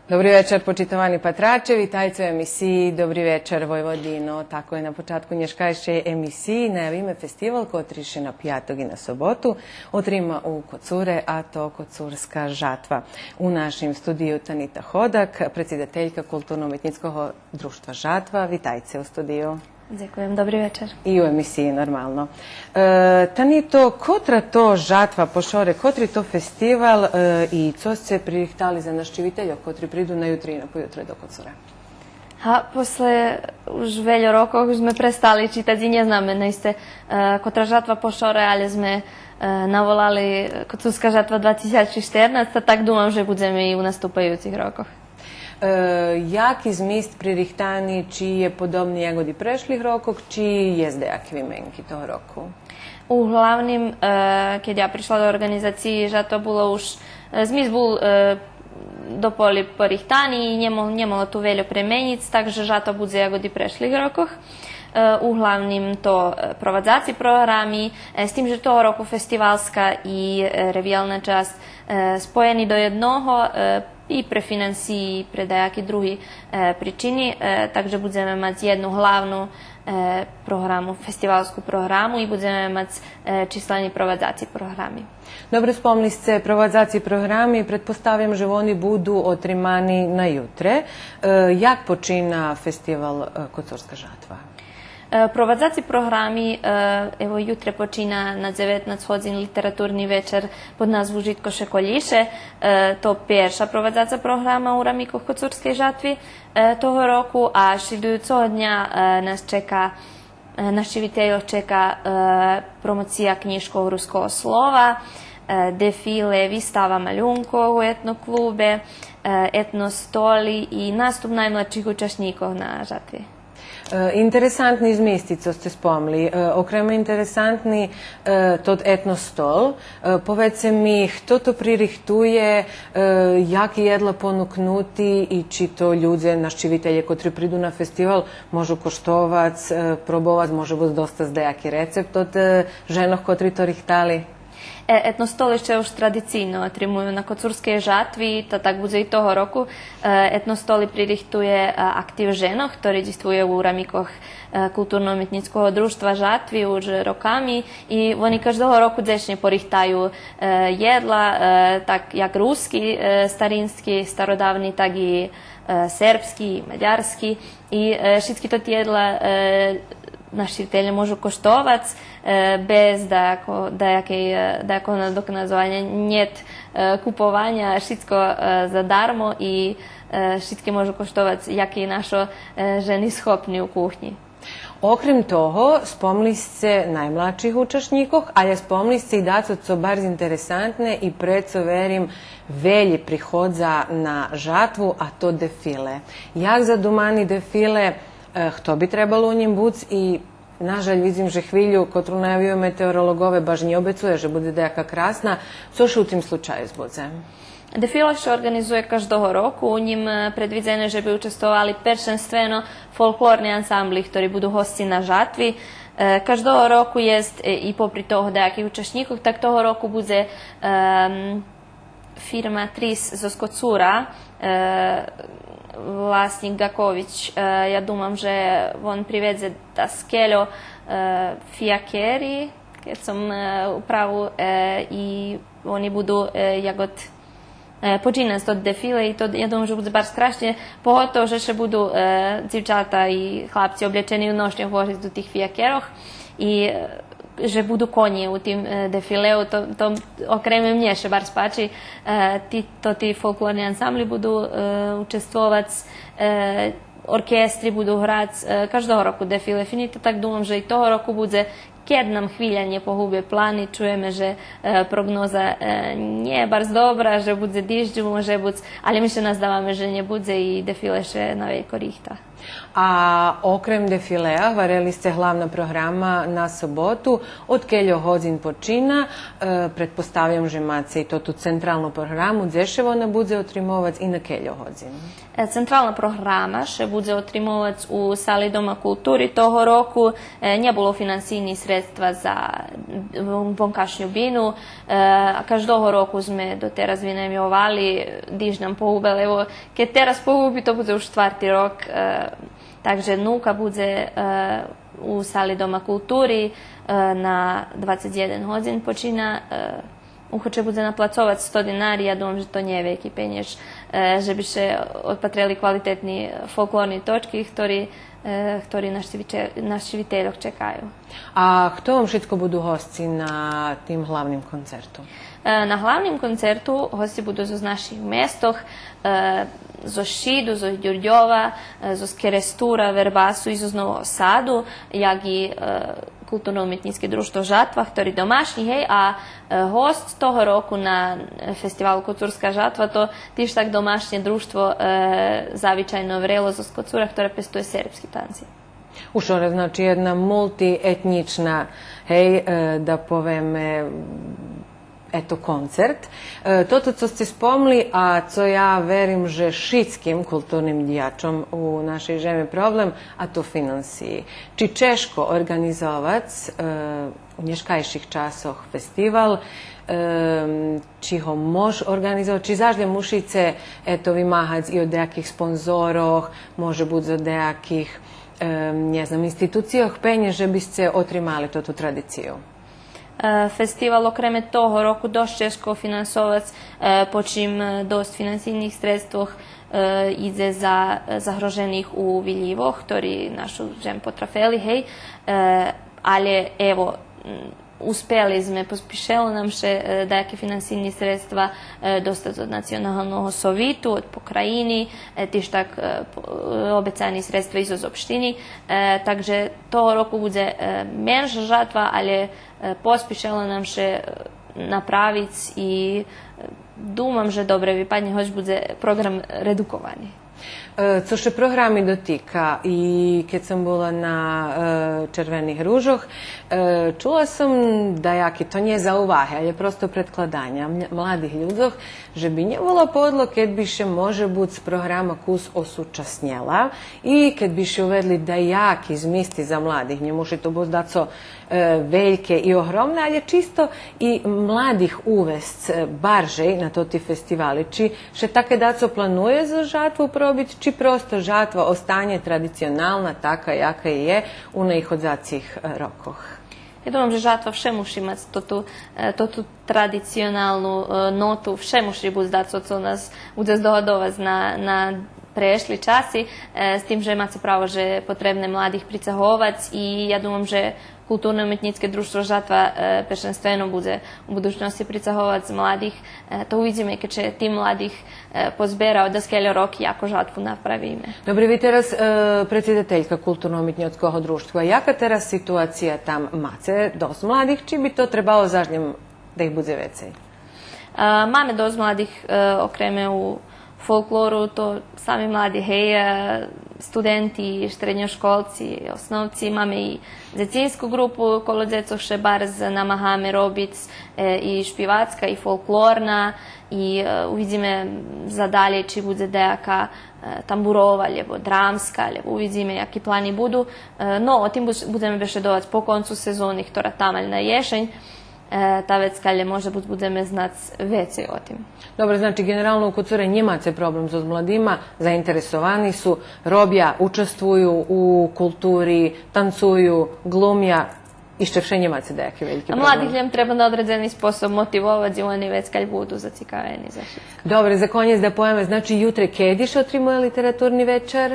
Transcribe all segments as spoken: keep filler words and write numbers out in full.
Добри вечар, почитовани патраче, витайце у емисиї Добри вечар, Войводино. Тако є на початку нєшкайшей емисиї. Наявиме фестивал котри ше на пяток и на соботу отрима у Коцуре, а то Коцурска жатва. У нашим студию Танита Ходак, предсидателька Културно-уметнїцкого дружтва Жатва. Витайце у студию. Дзекуєм, добри вечар. И у емисиї, нормално. Е, Танито, котра то жатва по шоре, котри то фестивал, е, и цо сце пририхтали за нащивительох котри приду на ютре и на поютре до Коцура? Га, после уж вельо рокох уж зме престали читац и нє знаме наисце, е, котра жатва по шоре, але зме, е, наволали Коцурска жатва два тисячи штернац, та так думам же будземе и у наступаюцих рокох. Е, яки змист пририхтани, чи є подобни як од и прешлих рокох, чи єст даяки вименки того року? Углавним, е, кед я пришла до орґанизациї, же то було уж, е, змист бул, е, дополи порихтани и нє мо-, нє могло ту вельо пременїц, так же же то будзе як од и прешлих рокох. Е, углавним то, е, провадзаци програми, е, з тим же того року фестивалска и, е, ревиялна часц, е, споєни до єдного, е, и пре финансиї, и пре даяки други, е, причини, е, так же будземе мац єдну главну, е, програму, фестивалску програму и будземе мац, е, числени провадзаци програми. Добре, спомли сце провадзаци програми, предпоставям же вони буду отримани на ютре. Е, як почина фестивал, е, Коцурска жатва? Е, провадзаци програми, е, ево, ютре почина на дзеветнац годзин литературни вечар под назву Житко ше колїше. Е, то перша провадзаца програма у рамикох Коцурскей жатви, е, того року, а шлїдуюцого дня, е, нас чека, е, нащивительох чека, е, промоция кнїжкох Руского слова, е, дефиле, вистава малюнкох у етноклубе, е, етностоли и наступ наймладших учашнїкох на жатви. Е, интересантни змисти цо сце спомли. Е, окреме интересантни, е, тот етностол. Е, поведзце ми, хто то пририхтує, е, яки єдла понукнути и чи то людзе, нащивителє котри приду на фестивал, можу коштовац, е, пробовац, може буц достац даяки рецепт од, е, женох котри то рихтали? Е, етностоли ше уж традицийно отримую на Коцурскей жатви, та так будзе и того року. Е, етностоли пририхтує, е, актив женох, хтори дїйствує у рамикох, е, Културно-уметнїцкого дружтва Жатви уж роками и вони каждого року дзешнє порихтаю, е, єдла, е, так як руски, е, старински, стародавни, так и, е, сербски, и мадярски. И, е, шицки тоти єдла, е, нащивителє можу коштовац, е, без даяко-, даякей, е, даякого надокназованя, нєт, е, купованя, шицко, е, задармо и, е, шицки можу коштовац, яки нашо, е, жени схопни у кухнї. Окрем того, спомли сце наймладших учашнїкох, але спомли сце и дацо цо барз интересантне и прецо, верим, велї приходза на жатву, а то дефиле. Як задумани дефиле, е, хто би требал у нїм буц и, на жаль, видзим же хвилю котру наявюю метеоролоґове баш нє обецує же будзе даяка красна, цо ше у тим случаю збудзе? Дефиле ше орґанизує каждого року, у нїм, е, предвидзене же би участвовали першенствено фолклорни ансамбли, хтори буду госци на жатви. Е, каждого року єст, е, и попри того даяки учашнїкох, так того року будзе, ем, фирма Трис зоз Коцура, е, власнїк Ґакович, е, я думам же вон приведзе даскельо, е, фиякери, кед сом, е, у праву, е, и вони буду, е, як од, е, починац тот дефиле и то, я думам же будзе барз красне, поготово же ше буду, е, дзивчата и хлапци облєчени у ношньох вошиц до тих фиякерох и, е, же буду конї у тим, е, дефилею, то, то окреме мнє ше барз пачи, е, ти, тоти фолклорни ансамбли буду, е, участвовац, е, оркестри буду грац, е, каждого року дефиле фини, та так думам же и того року будзе, кед нам хвиля нє погубе плани, чуєме же, е, прогноза, е, нє барз добра, же будзе диждж, може буц, але ми ше наздаваме же нє будзе и дефиле ше на велько рихта. А окрем дефилея, гварели сце главна програма на соботу, од кельо годзин почина, е, предпоставям же маце и тоту централну програму, дзе ше вона будзе отримовац и на кельо годзин? Е, централна програма ше будзе отримовац у сали Дома култури того року. Е, нє було финансийних средства средства за вон-, вонкашню бину. Е, а каждого року зме дотераз винаймовали, диж нам погубел, ево, кед тераз погуби, то будзе уж штварти рок. Е, так же нука будзе, е, у сали Дома култури, е, на двацец єден годзин почина, е, Охоче будзе наплацовац сто динари, я думам же то нє вельки пенєж, е, же би ше одпатрели квалитетни фолклорни точки, хтори, е, хтори нащивиче-, нащивительох чекаю. А хто вам шицко буду госци на тим главним концерту? Е, на главним концерту госци буду зоз наших местох, е, зоз Шиду, зоз Дюрдьова, е, зоз Керестура, Вербасу и зоз Нового Саду, як и, е, Културно-уметнїцке дружтво Жатва, хтори домашнї, гей, а, е, госц того року на, е, фестивалу Коцурска жатва, то тиж так домашнє дружтво, е, Завичайно врело зоз Коцура, хторе пестує сербски танци. Уж, значи, єдна мултиетнїчна, гей, е, да повеме, ето, концерт. Е, тото цо сце спомли, а цо я верим же шицким културним дїячом у нашей жеми проблем, а то финансиї. Чи чежко орґанизовац, е, у нєшкайших часох фестивал, е, чи го мож орґанизовац, чи заш лєм мушице, ето, вимагац и од деяких спонзорох, може буц од деяких, е, нє знам, институцийох пенєж же би сце отримали тоту традицию? Е, фестивал, окреме того року, досц чежко финансовац, е, почим, е, досц финансийних средствох, е, идзе за, е, загрожених у вилївох, хтори нашу жем потрафели, гей. Е, алє, ево, м, успели зме, поспишело нам ше, е, даяки финансийни средства, е, достац од Националного совиту, од покраїни, е, тиж так, е, по-, е, обецани средства и зоз општини. Е, так же того року будзе, е, менша жатва, алє Е, поспишело нам ше, е, направиц и, е, думам же добре випаднє, гоч будзе програм редуковани. Е, цо ше програми дотика, и кед сом була на, е, Червених ружох, е, чула сом даяки, то нє зауваги, алє просто предкладаня мля-, младих людзох, же би нє було подло кед би ше, може буц, програма кус осучаснєла и кед би ше уведли даяки змисти за младих, нє муши то буц дацо е, вельке и огромне, алє чисто и младих увесц, е, баржей на тоти фестивали. Чи ше таке дацо планує за жатву пробиц, чи просто жатва останє традиционална, така яка є у наиходзацих, е, рокох? Я думам же жатва вше муши мац тоту, е, тоту традиционалну, е, ноту, вше муши буц дацо цо нас будзе здогадовац на, на прешли часи, е, з тим же маце право же потребне младих прицаговац и я думам же Културно-уметнїцке дружтво Жатва, е, першенствено будзе у будучносци прицаговац младих, е, то увидзиме кед ше тих младих, е, позбера од даскельо роки, яку жатву направиме. Добре, ви тераз, е, предсидателька Културно-уметнїцкого дружтва. Яка тераз ситуация там? Маце досц младих, чи би то требало заш лєм да их будзе вецей? Е, маме досц младих, е, окреме у фолклору, то сами млади, гей, е, студенти, штредньошколци, основци, маме и дзецинску ґрупу, коло дзецох ше барз намагаме робиц, е, и шпивацка, и фолклорна, и, е, увидзиме за далєй чи будзе даяка, е, тамбурова, лєбо драмска, лєбо увидзиме яки плани буду. Е, но, о тим буш-, будземе бешедовац по концу сезони, хтора тамаль на єшень. Е, та вецка лєм може буц будземе знац вецей о тим. Добре, значи, ґенерално у Коцуре нємаце проблем зоз младима, заинтересовани су, робя, участвую у култури, танцую, ґлумя, ище вше нємаце даяки вельки проблем. Младих лєм треба на одредзени способ мотивовац и вони вецка буду зацикавени за шицко. Добре, за конєц да повеме, значи, ютре кеди ше отримує литературни вечар?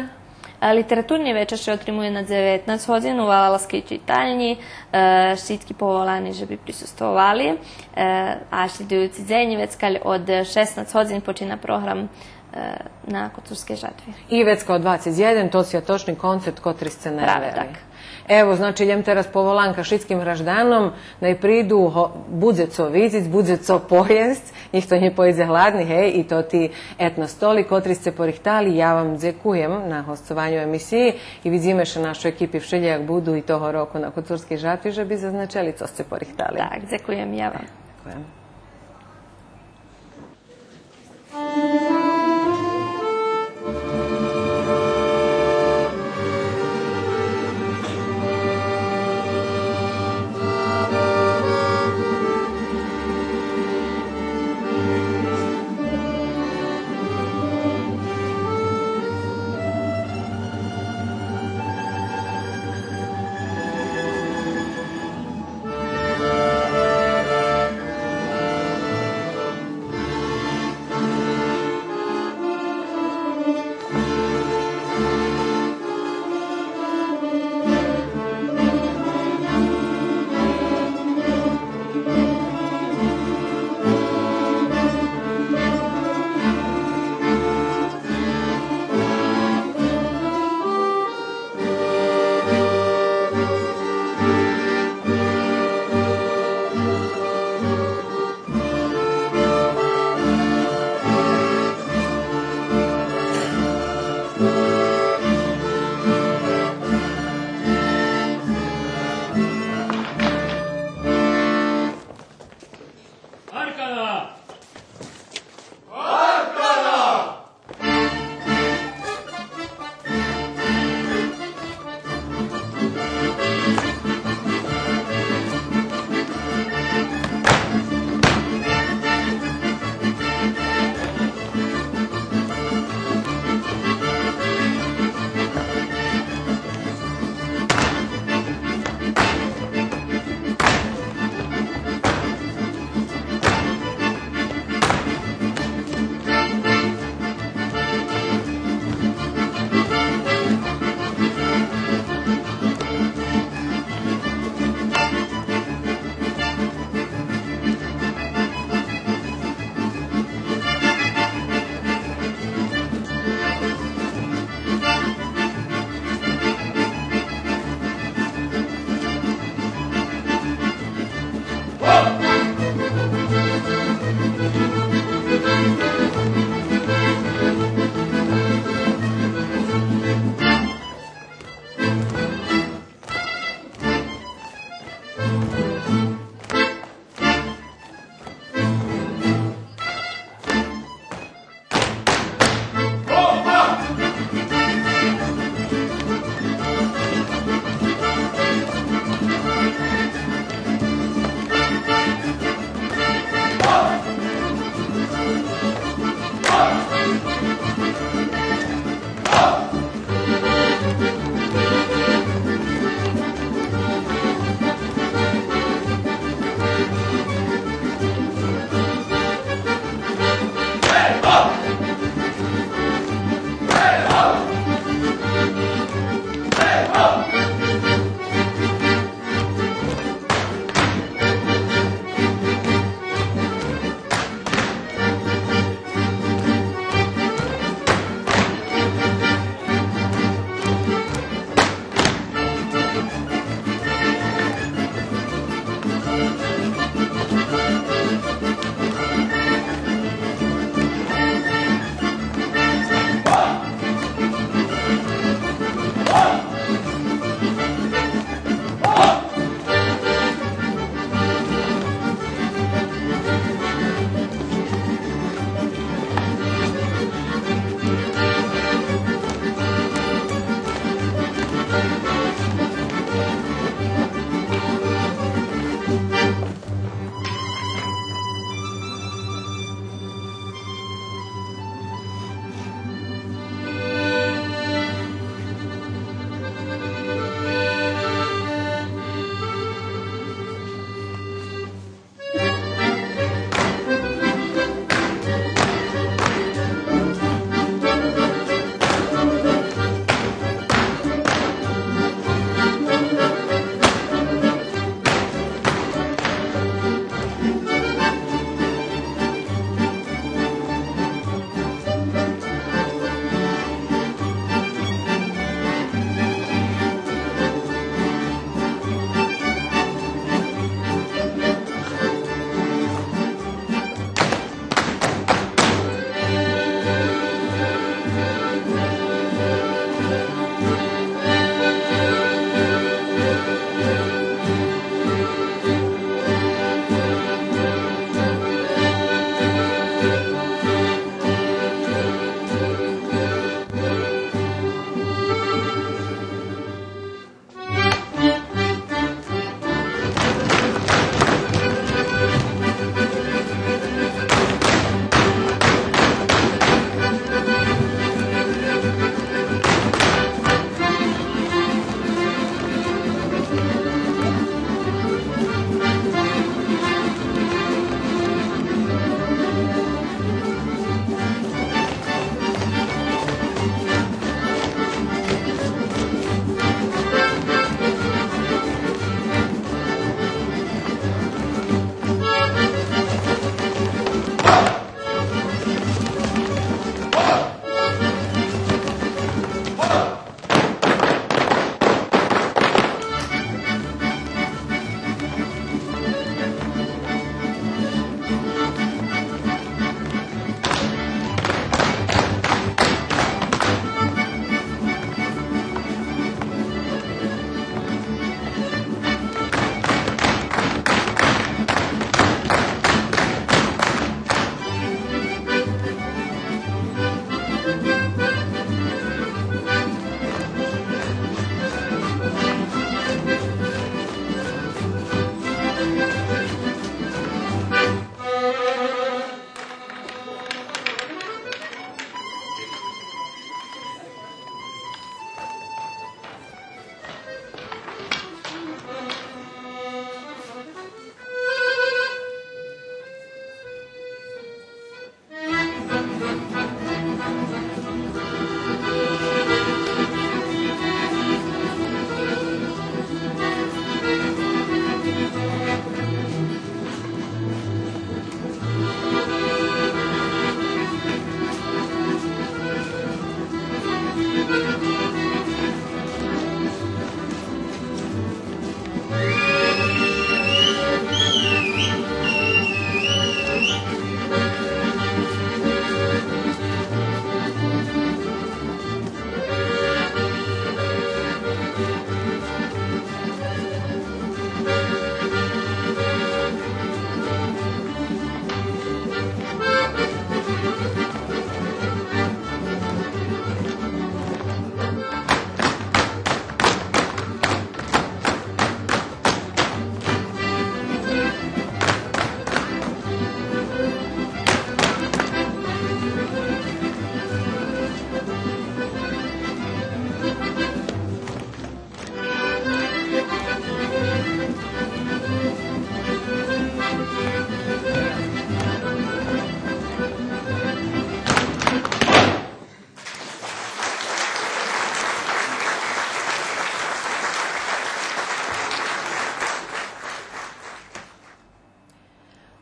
Е, литературни вечар ше отримує на дзеветнац годзин у Валалскей читальнї, е, шицки поволани же би присуствовали, е, а шлїдуюци дзень вецка од шеснац годзин почина програм, е, на Коцурскей жатви. И вецка о двацец єден, то святочни концерт котри сце наявели. Праве так. Ево, значи, лєм тераз поволанка шицким гражданом, най приду, го-, будзе цо видзиц, будзе цо поєсц, нїхто нє поїдзе гладни, гей, и тоти етно столи котри сце порихтали. Я вам дзекуєм на госцованю у емисиї и видзиме ше нашу екипи вшелїяк буду и того року на Коцурскей жатви же би зазначели цо сце порихтали. Так, дзекуєм я вам. Дзекуєм.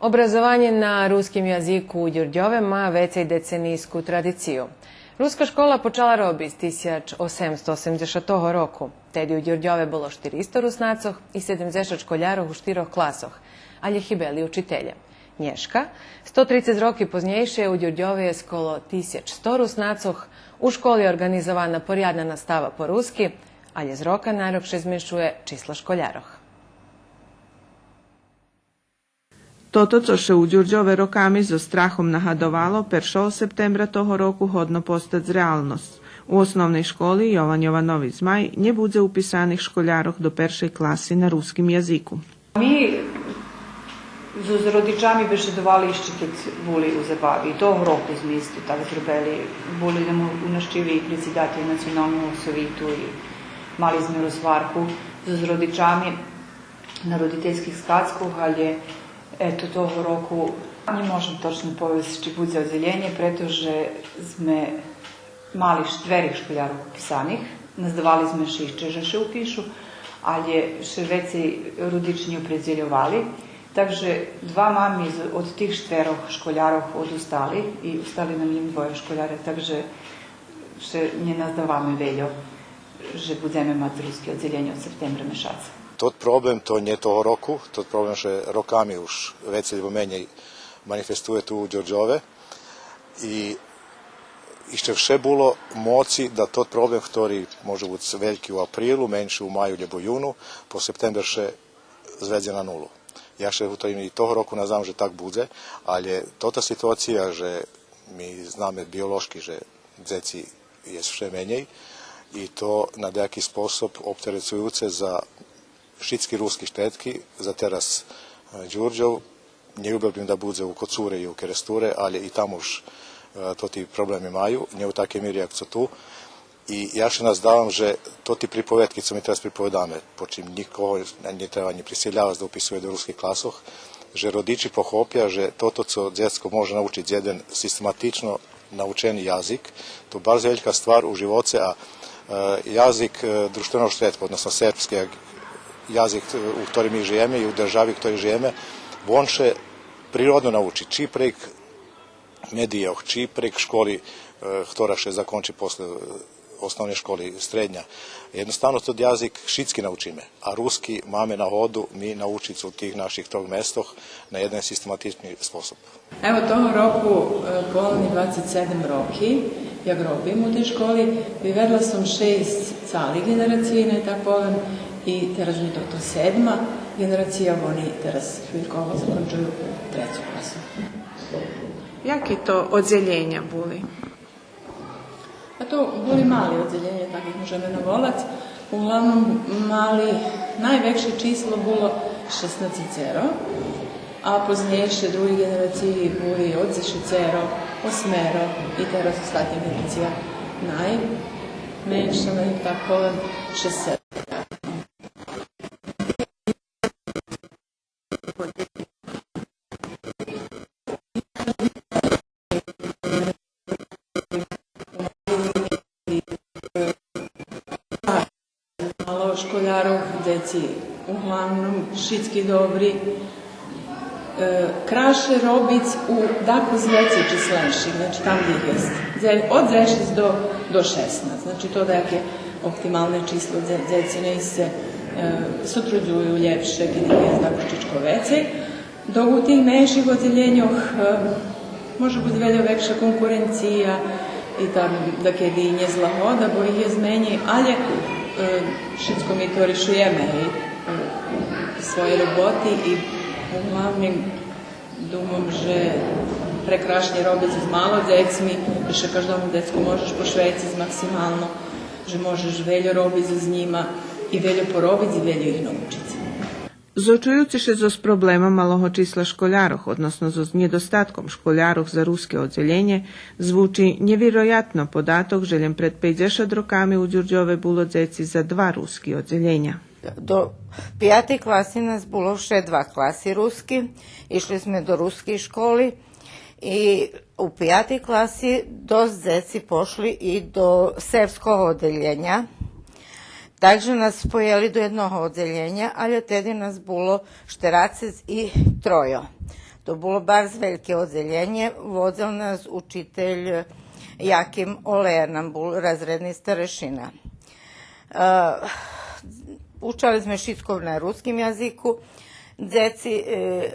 Образованє на руским язику у Дюрдьове ма вецей деценийску традицию. Руска школа почала робиц тисяч осемсто осемдзешатого року. Теди у Дюрдьове було штиристо Руснацох и седемдзешат школярох у штирох класох, алє хибели учителє. Нєшка, сто трицец роки познєйше, у Дюрдьове єст скоро тисяч сто Руснацох, у школи орґанизована порядна настава по руски, алє з рока на рок ше зменшує число школярох. Тото, цо ше у Дюрдьове роками зоз страхом нагадовало, першого септембра того року годно постац реалносц. У Основней школи „Йован Йованович Змай” нє будзе уписаних школярох до першей класи на руским язику. Ми зоз родичами бешедовали ище кед були у забави. Того року зме исто так зробели. Були нам у нащиви и предсидатель Националного совиту и мали зме розгварку зоз родичами на родительских схадзкох, алє, ето, того року нє можем точно повесц чи будзе оддзелєнє, прето же зме мали ш-, дверих школярох уписаних, наздавали зме ше ище же ше упишу, алє ше вецей родичи нє опредзельовали. Так же два мами з, од тих штверох школярох одустали и остали нам лєм двоє школяре, так же ше нє наздаваме вельо же будземе мац руске оддзелєнє од септембра мешаца. Тот проблем то нє того року, тот проблем ше роками уж вецей або менєй манифестує ту у Дюрдьове. И ище вше було моци да тот проблем хтори може буц вельки у априлу, менши у маю лєбо юну, по септембер ше зведзе на нулу. Я ше у тим и того року наздавам же так будзе, алє тота ситуация же ми знаме биолошки же дзеци єст вше менєй, и то на даяки способ оптерецуюце за шицки руски штедки, за тераз, е, Дюрдьов, нє любел бим да будзе у Коцуре и у Керестуре, алє и там уж, е, тоти проблеми маю, нє у такей мири як цо ту. И я ше наздавам же тоти приповедки цо ми тераз приповедаме, по чим нїкого нє треба анї присилявац да уписує до руских класох, же родичи похопя же тото цо дзецко може научиц єден систематично научени язик, то барз велька ствар у живоце, а, е, язик, е, дружтвеного штредка, односно сербски, як язик, е, у хторим ми жиєме и у держави у хторей жиєме, вон ше природно научи, чи прейґ медийох, чи прейґ школи, е, хтора ше закончи после, е, основней школи, стредня. Єдноставно тот язик шицки научиме, а руски маме нагоду ми научиц у тих наших трох местох на єден систематични способ. Ево, того року, е, полни двацец седем роки, як робим у тей школи. Виведла сом шейсц цали ґенерациї, най так повем, и тераз ми тото седма ґенерация, вони тераз хвильково закончую трецу класу. Яки то оддзелєня були? А то були мали оддзелєня, так их можеме наволац. Углавном мали, найвекше число було шеснацецеро, а познєйше други ґенерациї були од дзешецеро, осмеро и тераз остатня ґенерация найменша, най так повем, шейсц-седем. Мало школярох, дзеци углавном шицки добри. Е, краше робиц у дакус вецей числеши, значи там дзе єст. Дзе-, од дзешец до, до шеснац. Значи то даяке оптималне число, дзе-, дзеци наисце, е, сотрудзую лєпше, кед єст дакус чичко вецей. Док у тих менших оддзелєньох, е, може буц вельо векша конкуренция и там дакеди и нєзлагода, бо их єст менєй, алє, е, шицко ми то ришуєме, гей, у своєй роботи и углавним думам же прекрашнє робиц з мало дзецми, же ше каждому дзецку можеш пошвециц максимално, же можеш вельо робиц з нїма и вельо поробиц и вельо их научиц. Зочуюци ше зоз проблемом малого числа школярох, односно зоз нєдостатком школярох за руске оддзелєнє, звучи нєвироятно податок же лєм пред пейдзешат роками у Дюрдьове було дзеци за два руски оддзелєня. До пиятей класи нас було вше два класи руски, ишли зме до рускей школи и у пиятей класи досц дзеци пошли и до сербского оддзелєня. Так же нас споєли до єдного оддзелєня, алє теди нас було штерацец и тройо. То було барз вельке оддзелєнє, водзел нас учитель Яким Олея, нам бул разредни старешина. Е, учели зме шицко на руским язику. Дзеци, е,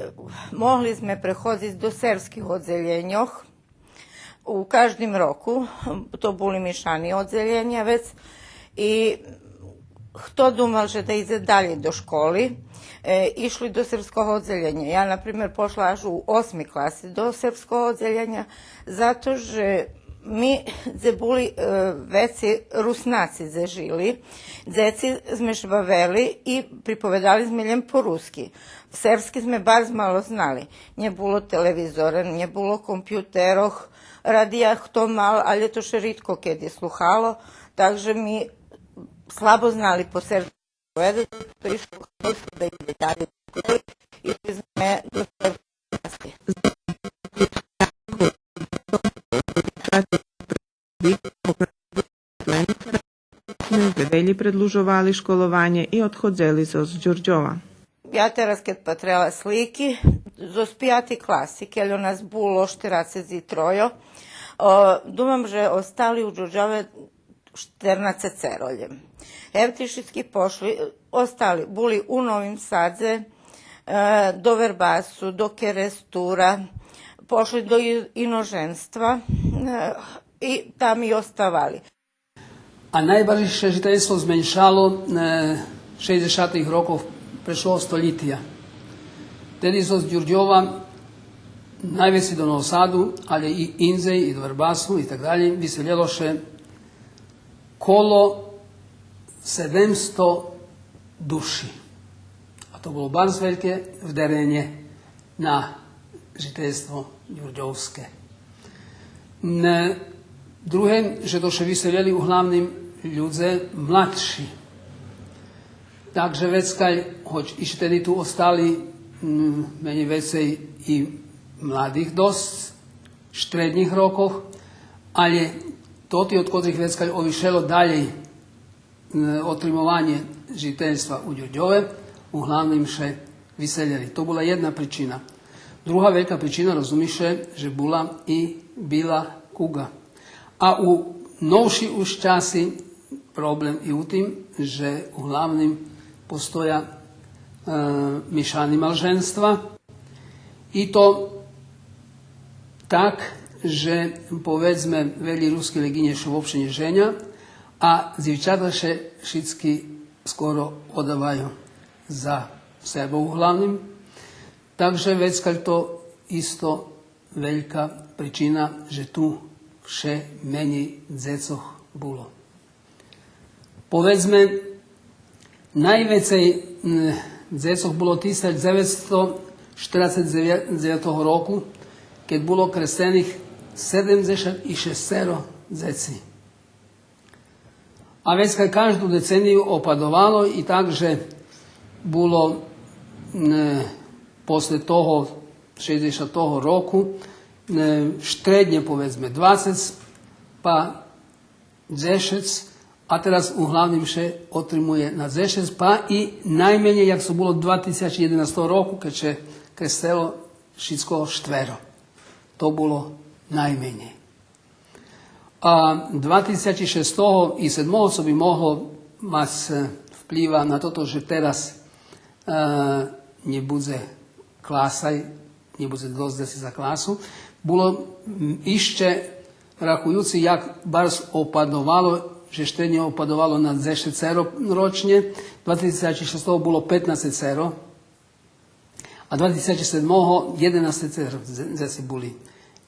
могли зме преходзиц до сербских оддзелєньох. У каждим року, то були мишани оддзелєня вец, и хто думал же да идзе далєй до школи, е, ишли до сербского оддзелєня. Я, на пример, пошла аж у осмей класи до сербского оддзелєня, зато же ми, дзе були, е, вецей Руснаци дзе жили, дзеци зме ше бавели и приповедали зме лєм по руски. Сербски зме барз мало знали. Нє було телевизора, нє було компютерох, радия хто мал, алє то ше ридко кеди слухало, так же ми слабо знали по сербски поведац, то ишло хто да идзе далєй до школи, ишли зме до сербскей класи. Велї предлужовали школованє и одходзели зоз Дюрдьова. Я тераз кед патрела слики, зоз пияти класи, кельо нас було штерацец и тройо, о, думам же остали у Дюрдьове штернацецеро лєм. Гевти шицки пошли, остали, були у Новим Садзе, е, до Вербасу, до Керестура, пошли до и-, иножемства, е, и там и оставали. А найбаржей ше жительство зменшало, е, шейдзешатих рокох прешлого столїтя. Теди зоз Дюрдьова найвецей до Нового Саду, алє и индзей, и до Вербасу, и так далєй, виселєло ше коло седемсто души. А то було барз вельке вдаренє на жительство дюрдьовске. М, друге, же то ше виселєли углавним людзе младши. Так же вецкаль, гоч ище теди ту остали, м, менєй вецей и младих досц, штреднїх рокох, алє тоти од котрих вецкаль овишело далєй, м, отримованє жительства у Дюрдьове, углавним ше виселєли. То була єдна причина. Друга велька причина, розуми ше, же була и била куґа. А у новши уж часи проблем и у тим же углавним постоя, е, мишани малженства. И то так же, поведзме, велї руски лєґинє ше вообще нє женя, а дзивчата ше шицки скоро одаваю за Сербох углавним. Так же вецкаль то исто велька причина же ту вше менєй дзецох було. Поведзме, найвецей, м, дзецох було тисяч дзевецсто штерацец дзевятого року, кед було кресцених седемдзешат и шесцеро дзеци. А вецка кажду децению опадовало и так же було, м, после того шейдзешатого року, е, штреднє, поведзме, двацец, па дзешец, а тераз углавним ше отримує на дзешец, па и найменєй, як цо було два тисячи єдинастого року, кед ше кресцело шицко штверо. То було найменєй. А два тисячи шестого и седмого, цо би могло мац, е, вплива на тото же тераз, е, нє будзе класа, нє будзе досц дзеци за класу, було, м, ище рахуюци як барз опадовало, же штеднє опадовало на дзешецеро рочнє, два тисячи шестого було петнацецеро, а два тисячи седмого єденацецеро дзе-, дзеци були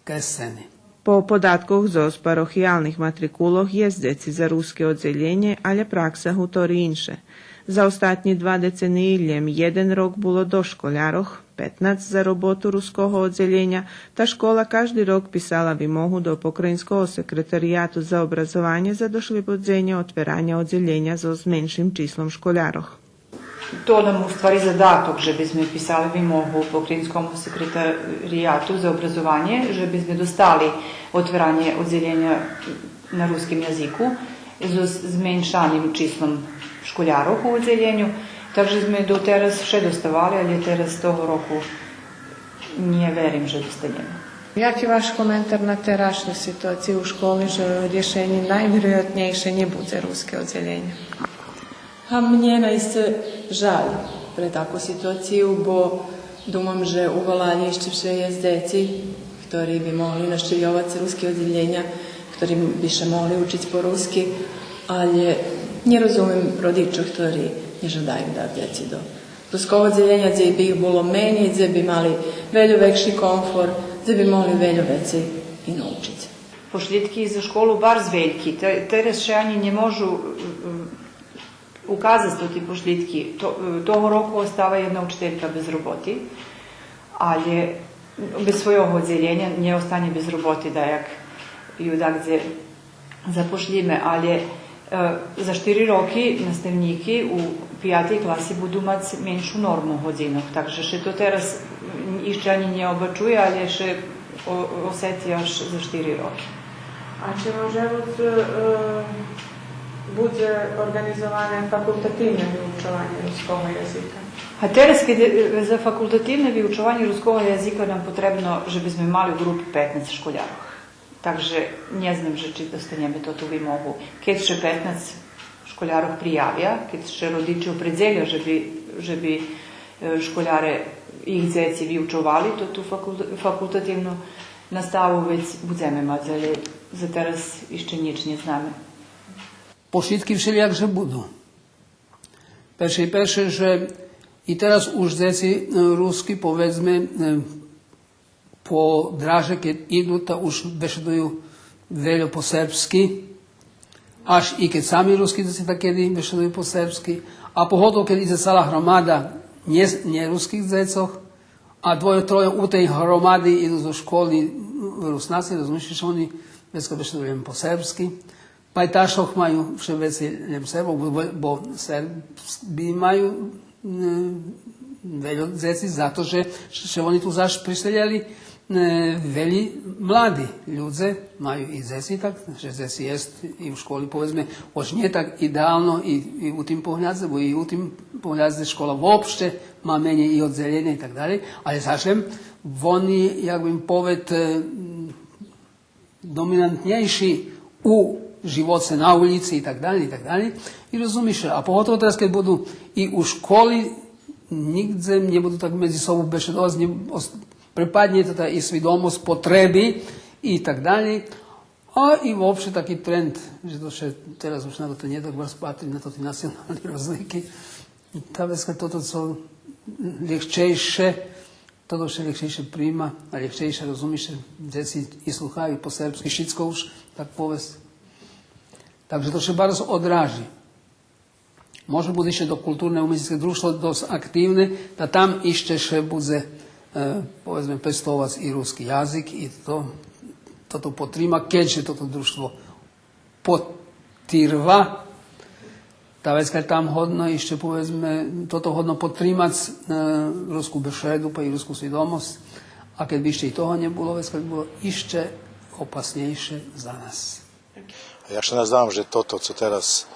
кресцени. По податкох зоз парохиялних матрикулох єст дзеци за руске оддзелєнє, алє пракса гутори инше. За остатнї два децениї лєм єден рок було дошколярох, петнац за роботу руского оддзелєня, та школа кажди рок писала вимогу до Покраїнского секретарияту за образованє за дошлєбодзенє отвераня оддзелєня зоз меншим числом школярох. То нам у ствари задаток же бизме писали вимогу Покраїнскому секретарияту за образованє, же бизме достали отверанє оддзелєня на руским язику зоз зменшаним числом школярох у оддзелєню. Так же зме дотераз вше доставали, алє тераз того року нє верим же достанєме. Яки ваш коментар на терашню ситуацию у школи, же рєшенє найвироятнєйше нє будзе руске оддзелєнє? А мнє наисце жаль пре таку ситуацию, бо думам же у валалї ище вше єст дзеци, хтори би могли нащивйовац руски оддзелєня, хтори би ше могли учиц по руски, алє нє розумим родичох хтори нє жадаю дац дзеци до руского оддзелєня, дзе би их було менєй, дзе би мали вельо векши комфорт, дзе би могли вельо вецей и научиц. Пошлїдки за школу барз вельки. Те-, тераз ше анї нє можу, м, указац тоти пошлїдки. То-, того року остала єдна учителька без роботи, алє без свойого оддзелєня, нє останє без роботи, даяк ю дагдзе запошлїме, алє, е, за штири роки наставнїки у пиятей класи буду мац меншу норму годзинох, так же ше то тераз, м, ище анї нє обачує, алє ше о-, осети аж за штири роки. А чи можлїво, е, будзе орґанизоване факултативне виучованє руского язика? А тераз, кед, е, за факултативне виучованє руского язика нам потребно же бизме мали у ґрупи петнац школярох. Так же нє знам же чи достанєме тоту вимогу. Кед ше петнац школярох приявя, кед ше родичи опредзеля же би, же би, е, школяре, их дзеци виучовали тоту факул-, факултативну наставу, вец будземе мац, алє за тераз ище нїч нє знаме. Пошлїдки вшелїяк же буду. Перше и перше, же и тераз уж дзеци, е, руски, поведзме, е, по драже кед иду, та уж бешедую вельо по сербски, аж и кед сами руски дзеци, та кеди бешедую по сербски, а поготово кед идзе цала громада нє, нє руских дзецох, а двойо-тройо у тей громади иду зоз школи Руснаци, розумиш, же они вецка бешедую лєм по сербски. Пайташох маю вше вецей лєм Сербох, бо, бо, бо Серби маю, е, вельо дзеци, зато же, же они ту заш приселєли, е, велї млади людзе, маю и дзеци, так же дзеци єст и у школи, поведзме, оч нє так идеално и, и у тим поглядзе, бо и у тим поглядзе школа вообще ма менєй и оддзелєня и так далєй, алє заш лєм они, як бим повед, е, доминантнєйши у живоце на улїци и так далєй, и так далєй. И розумиш, а поготово тераз, кед буду и у школи, нїґдзе нє буду так медзи собом бешедовац, нє, ос-, препаднє тота и свидомосц потреби и так далєй. А и вообще таки тренд, же то ше тераз уж на тото нє так барз патри, на тоти национални розлики. Та вецка тото цо лєгчейше, тото ше лєгчейше приїма, а лєгчейше розуми ше, дзеци и слухаю по сербски шицко уж, так повесц. Так же то ше барз одражи. Може буц ище то културне уметнїцке дружтво досц активне, та там ище ше будзе, е, поведзме, пестовац и руски язик, и то, тото потрима, кед ше тото дружтво потирва, та вецка там годно ище, поведзме, тото годно потримац, е, руску бешеду, па и руску свидомосц, а кед би ище и того нє було, вецка би було ище опаснєйше за нас. Я ше наздавам же тото цо тераз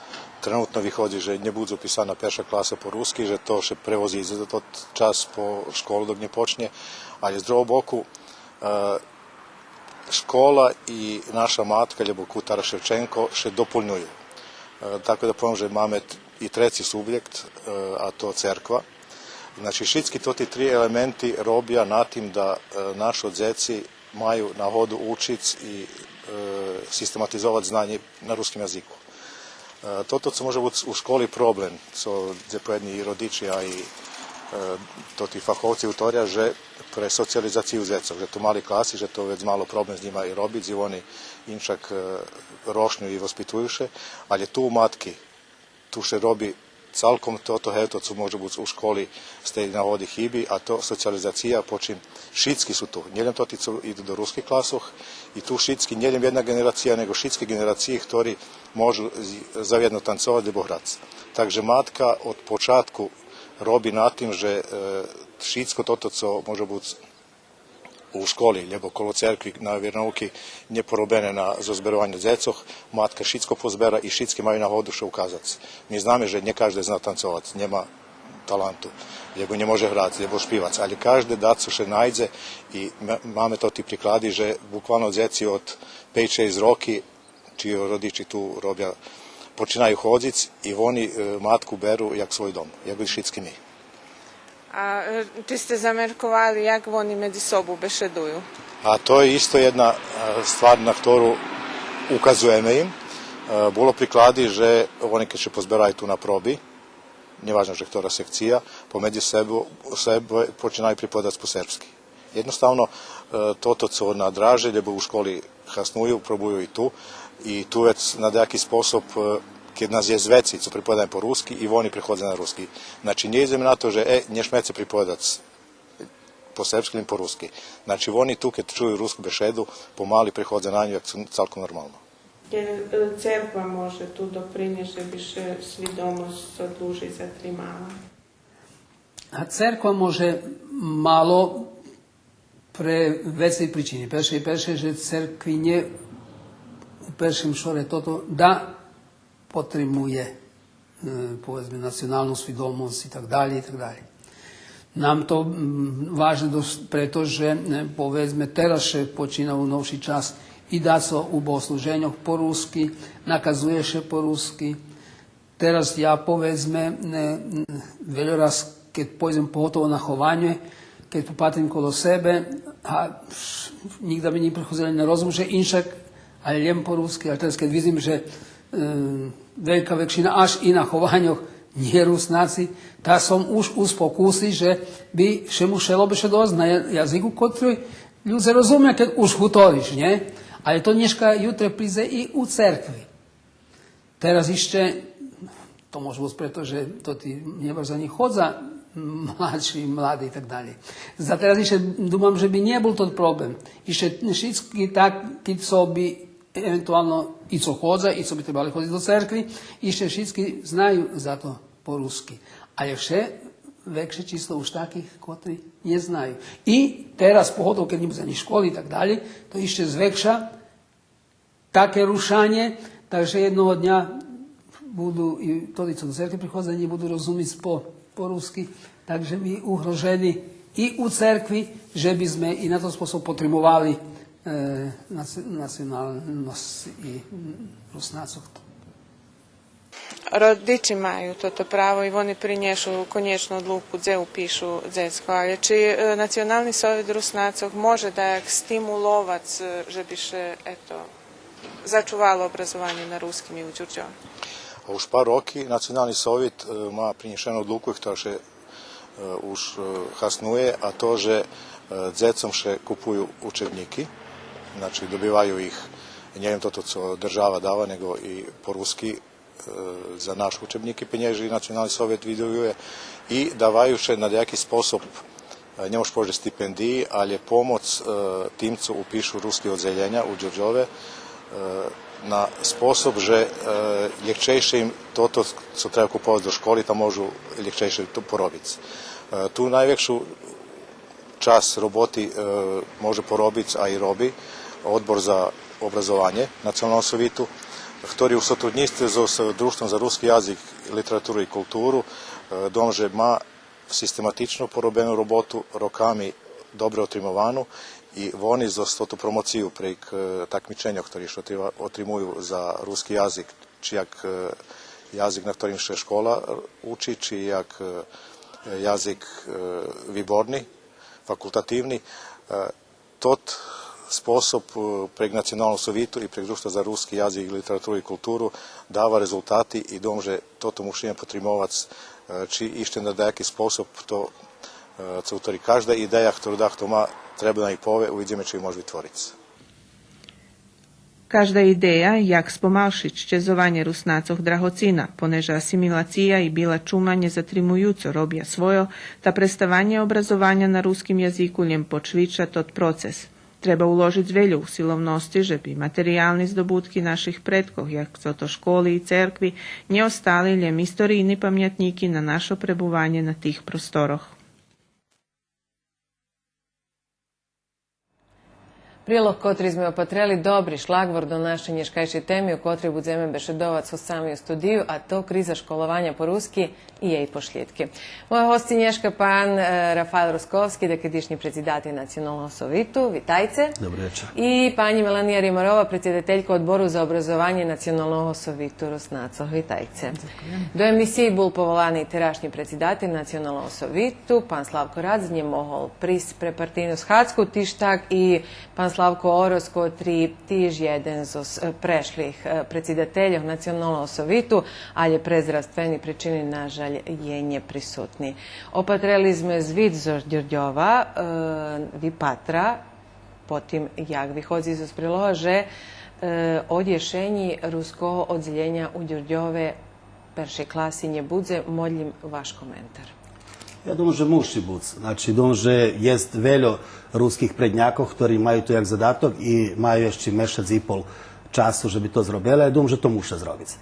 тренутно виходзи же нє будзе уписана перша класа по руски, же то ше превози за тот час по школу док нє почнє, але з другого боку, е, школа и наша матка, лєбо Кутара Шевченко, ше дополнюю. Е, тако да повем же маме т-, и треци субєкт, е, а то церква. Значи, шицки тоти три елементи робя на тим да, е, нашо дзеци маю нагоду учиц и, е, систематизовац знанє на руским язику. Е, тото цо може буц у школи проблем, цо дзепоєдни и родичи, а и, е, тоти фаховци гуторя, же пре социялизацию дзецох, же то мали класи, же то вец мало проблем з нїма и робиц, и вони иншак, е, рошню и воспитуюше, але ту у матки, ту ше роби цалком тото, гевто цо може буц у школи з тей нагоди хиби, а то социялизация, по чим шицки су ту. Нє лєм тоти цо иду до руских класох, и ту шицки, нє лєм єдна ґенерация, нєго шицки ґенерациї хтори можу з-, завєдно танцовац лєбо грац. Так же матка од початку роби на тим же, е, шицко тото цо може буц у школи, лєбо коло церкви на вирнауки нє поробене на зозберованю дзецох, матка шицко позбера и шицки маю нагоду ше указац. Ми знаме же нє кажде зна танцовац, нєма таланту, лєбо нє може грац, лєбо шпивац, але кажде дацо ше найдзе и м-, маме тоти приклади же буквално дзеци од пейц-шейсц роки чиї родичи ту робя, починаю ходзиц и вони, е, матку беру як свой дом, як и шицки ми. А, е, чи сте замерковали як вони медзи собу бешедую? А то є исто єдна, е, ствар на хтору указуєме им. Е, було приклади же вони кед ше позбераю ту на проби, нє важно же хтора секция, помедзи себе, себе починаю приповедац по сербски. Єдноставно, е, тото цо на драже, лєбо у школи хасную, пробую и ту. И ту вец на даяки способ, е, кед нас єст вецей цо приповедаме по руски, и вони преходза на руски. Значи, нє идземе на то же, е, нє шмеце приповедац по сербски или по руски. Значи, вони ту, кед чую руску бешеду, помали преходза на ню, як цо-, цалком нормално. Кед, е, церква може ту допринєсц же би ше свидомосц цо длужей затримала? А церква може мало пре вецей причини. Перше, перше, же церкви нє у першим шоре тото да потримує, е, поведзме, националну свидомосц и так далєй, и так далєй. Нам то, м, важне досц прето же, е, поведзме, тераз ше починал новши час и дацо у богослуженьох по руски, наказує ше по руски, Тераз я, поведзме, е, вельо раз, кед пойдзем поготово на хованє, кед попатрим коло себе, а нїґда ми нє приходзи на розум же иншак, але лєм по руски, а тераз кед видзим же, е, велька векшина аж и на хованьох нє Руснаци, та сом уж у спокуси же би ше мушело бешедовац на я-, язику котри людзе розумя, кед уж гуториш, нє? Але то нєшка, ютре придзе и у церкви. Тераз ище, то може буц прето же тоти нє баш за нїх ходза, младши, млади и так далєй. За тераз ище думам же би нє бул тот проблем. Ище шицки таки цо би евентуално и цо ходза, и цо би требали ходзиц до церкви, ище шицки знаю за то по руски. Але вше векше число уж таких котри нє знаю. И тераз, поготово кед нє будзе ни школи и так далєй, то ище звекша таке рушанє, так же єдного дня буду и тоти цо до церкви приходза, нє буду розумиц по, по руски, так же ми угрожени и у церкви, же би зме и на тот способ потримовали, е, нац-, националносц и, м, Руснацох. Родичи маю тото право и вони принєшу конєчну одлуку дзе упишу дзецко, але чи, е, Национални совит Руснацох може даяк стимуловац, е, же би ше, ето, зачувало образованє на руским и у Дюрдьове? А уж пар роки Национални совит, е, ма принєшену одлуку, хтора ше, е, уж, е, хаснує, а то же, е, дзецом ше купую учебнїки, значи, добиваю их, нє лєм тото цо держава дава, нєго и по руски, е, за наши учебнїки пенєжи Национални совет видовює и даваю ше на даяки способ, е, нє мож повесц же стипендиї, але помоц, е, тим цо упишу руски оддзелєня у Дюрдьове, е, на способ же, е, лєгчейше им тото цо треба куповац до школи, та можу лєгчейше то поробиц. Е, ту найвекшу часц роботи, е, може поробиц, а и роби Одбор за образованє Националного совиту. Хтори у сотруднїцтве зоз Дружтвом за руски язик, литературу и културу, е, думам же ма систематично поробену роботу, роками добре отримовану, и вони зоз тоту промоцию прейґ, е, такмиченьох хтори ше отри-, отримую за руски язик, чи як, е, язик на хторим ше школа учи, чи як, е, язик, е, виборни, факултативни, е, тот способ, е, прейґ Националного совиту и прейґ Дружтва за руски язик, литературу и културу дава резултати и думам же тото мушиме потримовац, е, чи ище на даяки способ то, е, цо утвори. Кажда идея хтору дахто ма, треба да и пове, увидзиме чи може витвориц. Кажда идея, як спомалшиц щезованє Руснацох, драгоцина, понеже асимилация и била чума нє затримуюцо робя свойо, та преставанє образованя на руским язику лєм почвича тот процес. Треба уложиц вельо усиловносци же би материялни здобутки наших предкох, як цо то школи и церкви, нє остали лєм историйни памятнїки на нашо пребуванє на тих просторох. Прилог котри зме опатрели добри шлагворт до нашей нєшкайшей теми, о котрей будземе бешедовац з госцами у студию, а то криза школованя по руски и єй пошлїдки. Мойо госци нєшка пан, е, Рафаел Росковски, дакедишнї предсидатель Националного совиту, витайце. Добри вечар. И панї Мелания Римарова, предсидателька Одбору за образованє Националного совиту Руснацох. Витайце. Дзекуєм. До емисиї бул поволани терашнї предсидатель Националного совиту, пан Славко Рац, нє могол присц пре партийну схадзку, тиж так и пан Славко Орос, котри тиж єден зоз, е, прешлих, е, предсидательох Националного совиту, алє пре здравствени причини, на жаль, є нєприсутни. Опатрели зме звит зоз Дюрдьова, е, випатра, по тим як виходзи зоз прилога, же, е, од єшенї руского оддзелєня у Дюрдьове першей класи нє будзе, молїм ваш коментар. Я думам же муши буц. Значи, думам же єст вельо руских преднякох, хтори маю то як задаток и маю ище мешац и пол часу же би то зробели, а думам же то муша зробиц.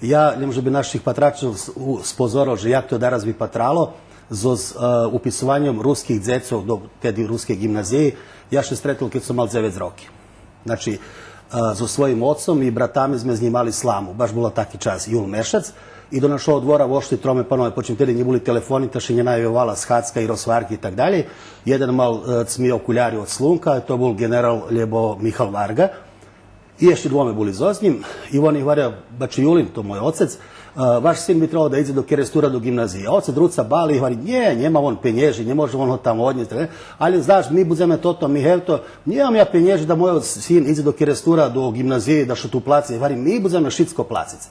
Я лєм же би наших патрачох с-, у-, спозорел же як то дараз випатрало зоз, е, уписованьом руских дзецох до теди рускей ґимназиї, я ше стретол кед сом мал дзевец роки. Значи, е, зоз своїм оцом и братами зме знїмали сламу. Баш була таки час, юл мешац. И до нашого двора вошли троме панове, почим теди нє були телефони, та ше нє наявовала схадзка и розгварки и так далєй. Єден мал, е, цми окуляри од слунка, то бул ґенерал лєбо Михал Варґа. И ище двоме були зоз нїм. И вони гваря: „Бачо Юлин, то мой оцец, е, ваш син би требал да идзе до Керестура до ґимназиї.“ А оцец руца бали и гвари: „Нє, нєма вон пенєжи, нє може вон го там однєсц, нє. Алє знаш, ми будземе тото, ми гевто, нємам я пенєжи да мой син идзе до Керестура, до ґимназиї, да ше ту плаци.“ Гвари: „Ми будземе шицко плациц.“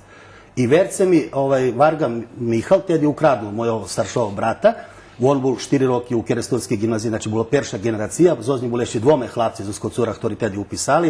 И верце ми, овай, Варґа Михал теди украднул мойого старшого брата, вон бул штири роки у Керестурскей ґимназиї, значи, була перша ґенерация, зоз нїм були ище двоме хлапци зоз Коцура, хтори теди уписали.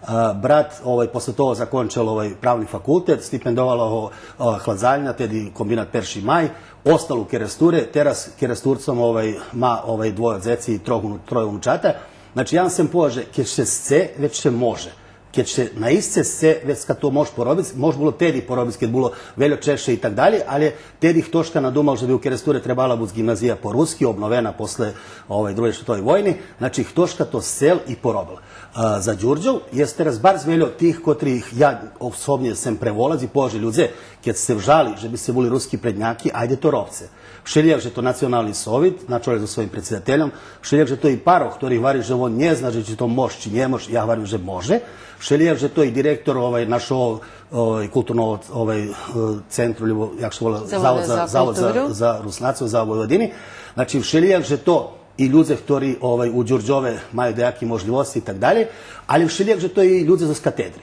Е, брат, овай, после того закончел, овай, правни факултет, стипендовала го, е, Хладзальня, теди комбинат Перши май, остал у Керестуре, тераз Керестурцом, овай, ма, овай, двойо дзеци и трох уну-, тройо унучата. Значи, я вам сцем повесц же кед ше сце, вец ше може. Кед ше наисце сце, вецка то мож поробиц, мож було теди поробиц, кед було вельо чежше и так далєй, алє теди хтошка надумал же би у Керестуре требала буц ґимназия по руски, обновена после, овай, Другей шветовей войни, значи, хтошка то сцел и поробел. А, за Дюрдьов єст тераз барз вельо тих котрих я особнє сцем преволац и повесц же: людзе, кед сце вжали же би сце були руски предняки, айде то робце. Вшелїяк же то Национални совит, на чоле зоз своїм предсидательом, вшелїяк же то и парох, хтори гвари же вон нє зна же чи то мож, чи нє мож, я гварим же може. Вшелїяк же то и директор, овай, нашого, овай, културного, овай, е, центру, лєбо, як ше вола, Завод за, за, Завод за, културу. За Руснацох, за Войводини. Значи, вшелїяк же то и людзе хтори, овай, у Дюрдьове маю даяки можлївосци и так далєй, алє вшелїяк же то и людзе зоз катедри.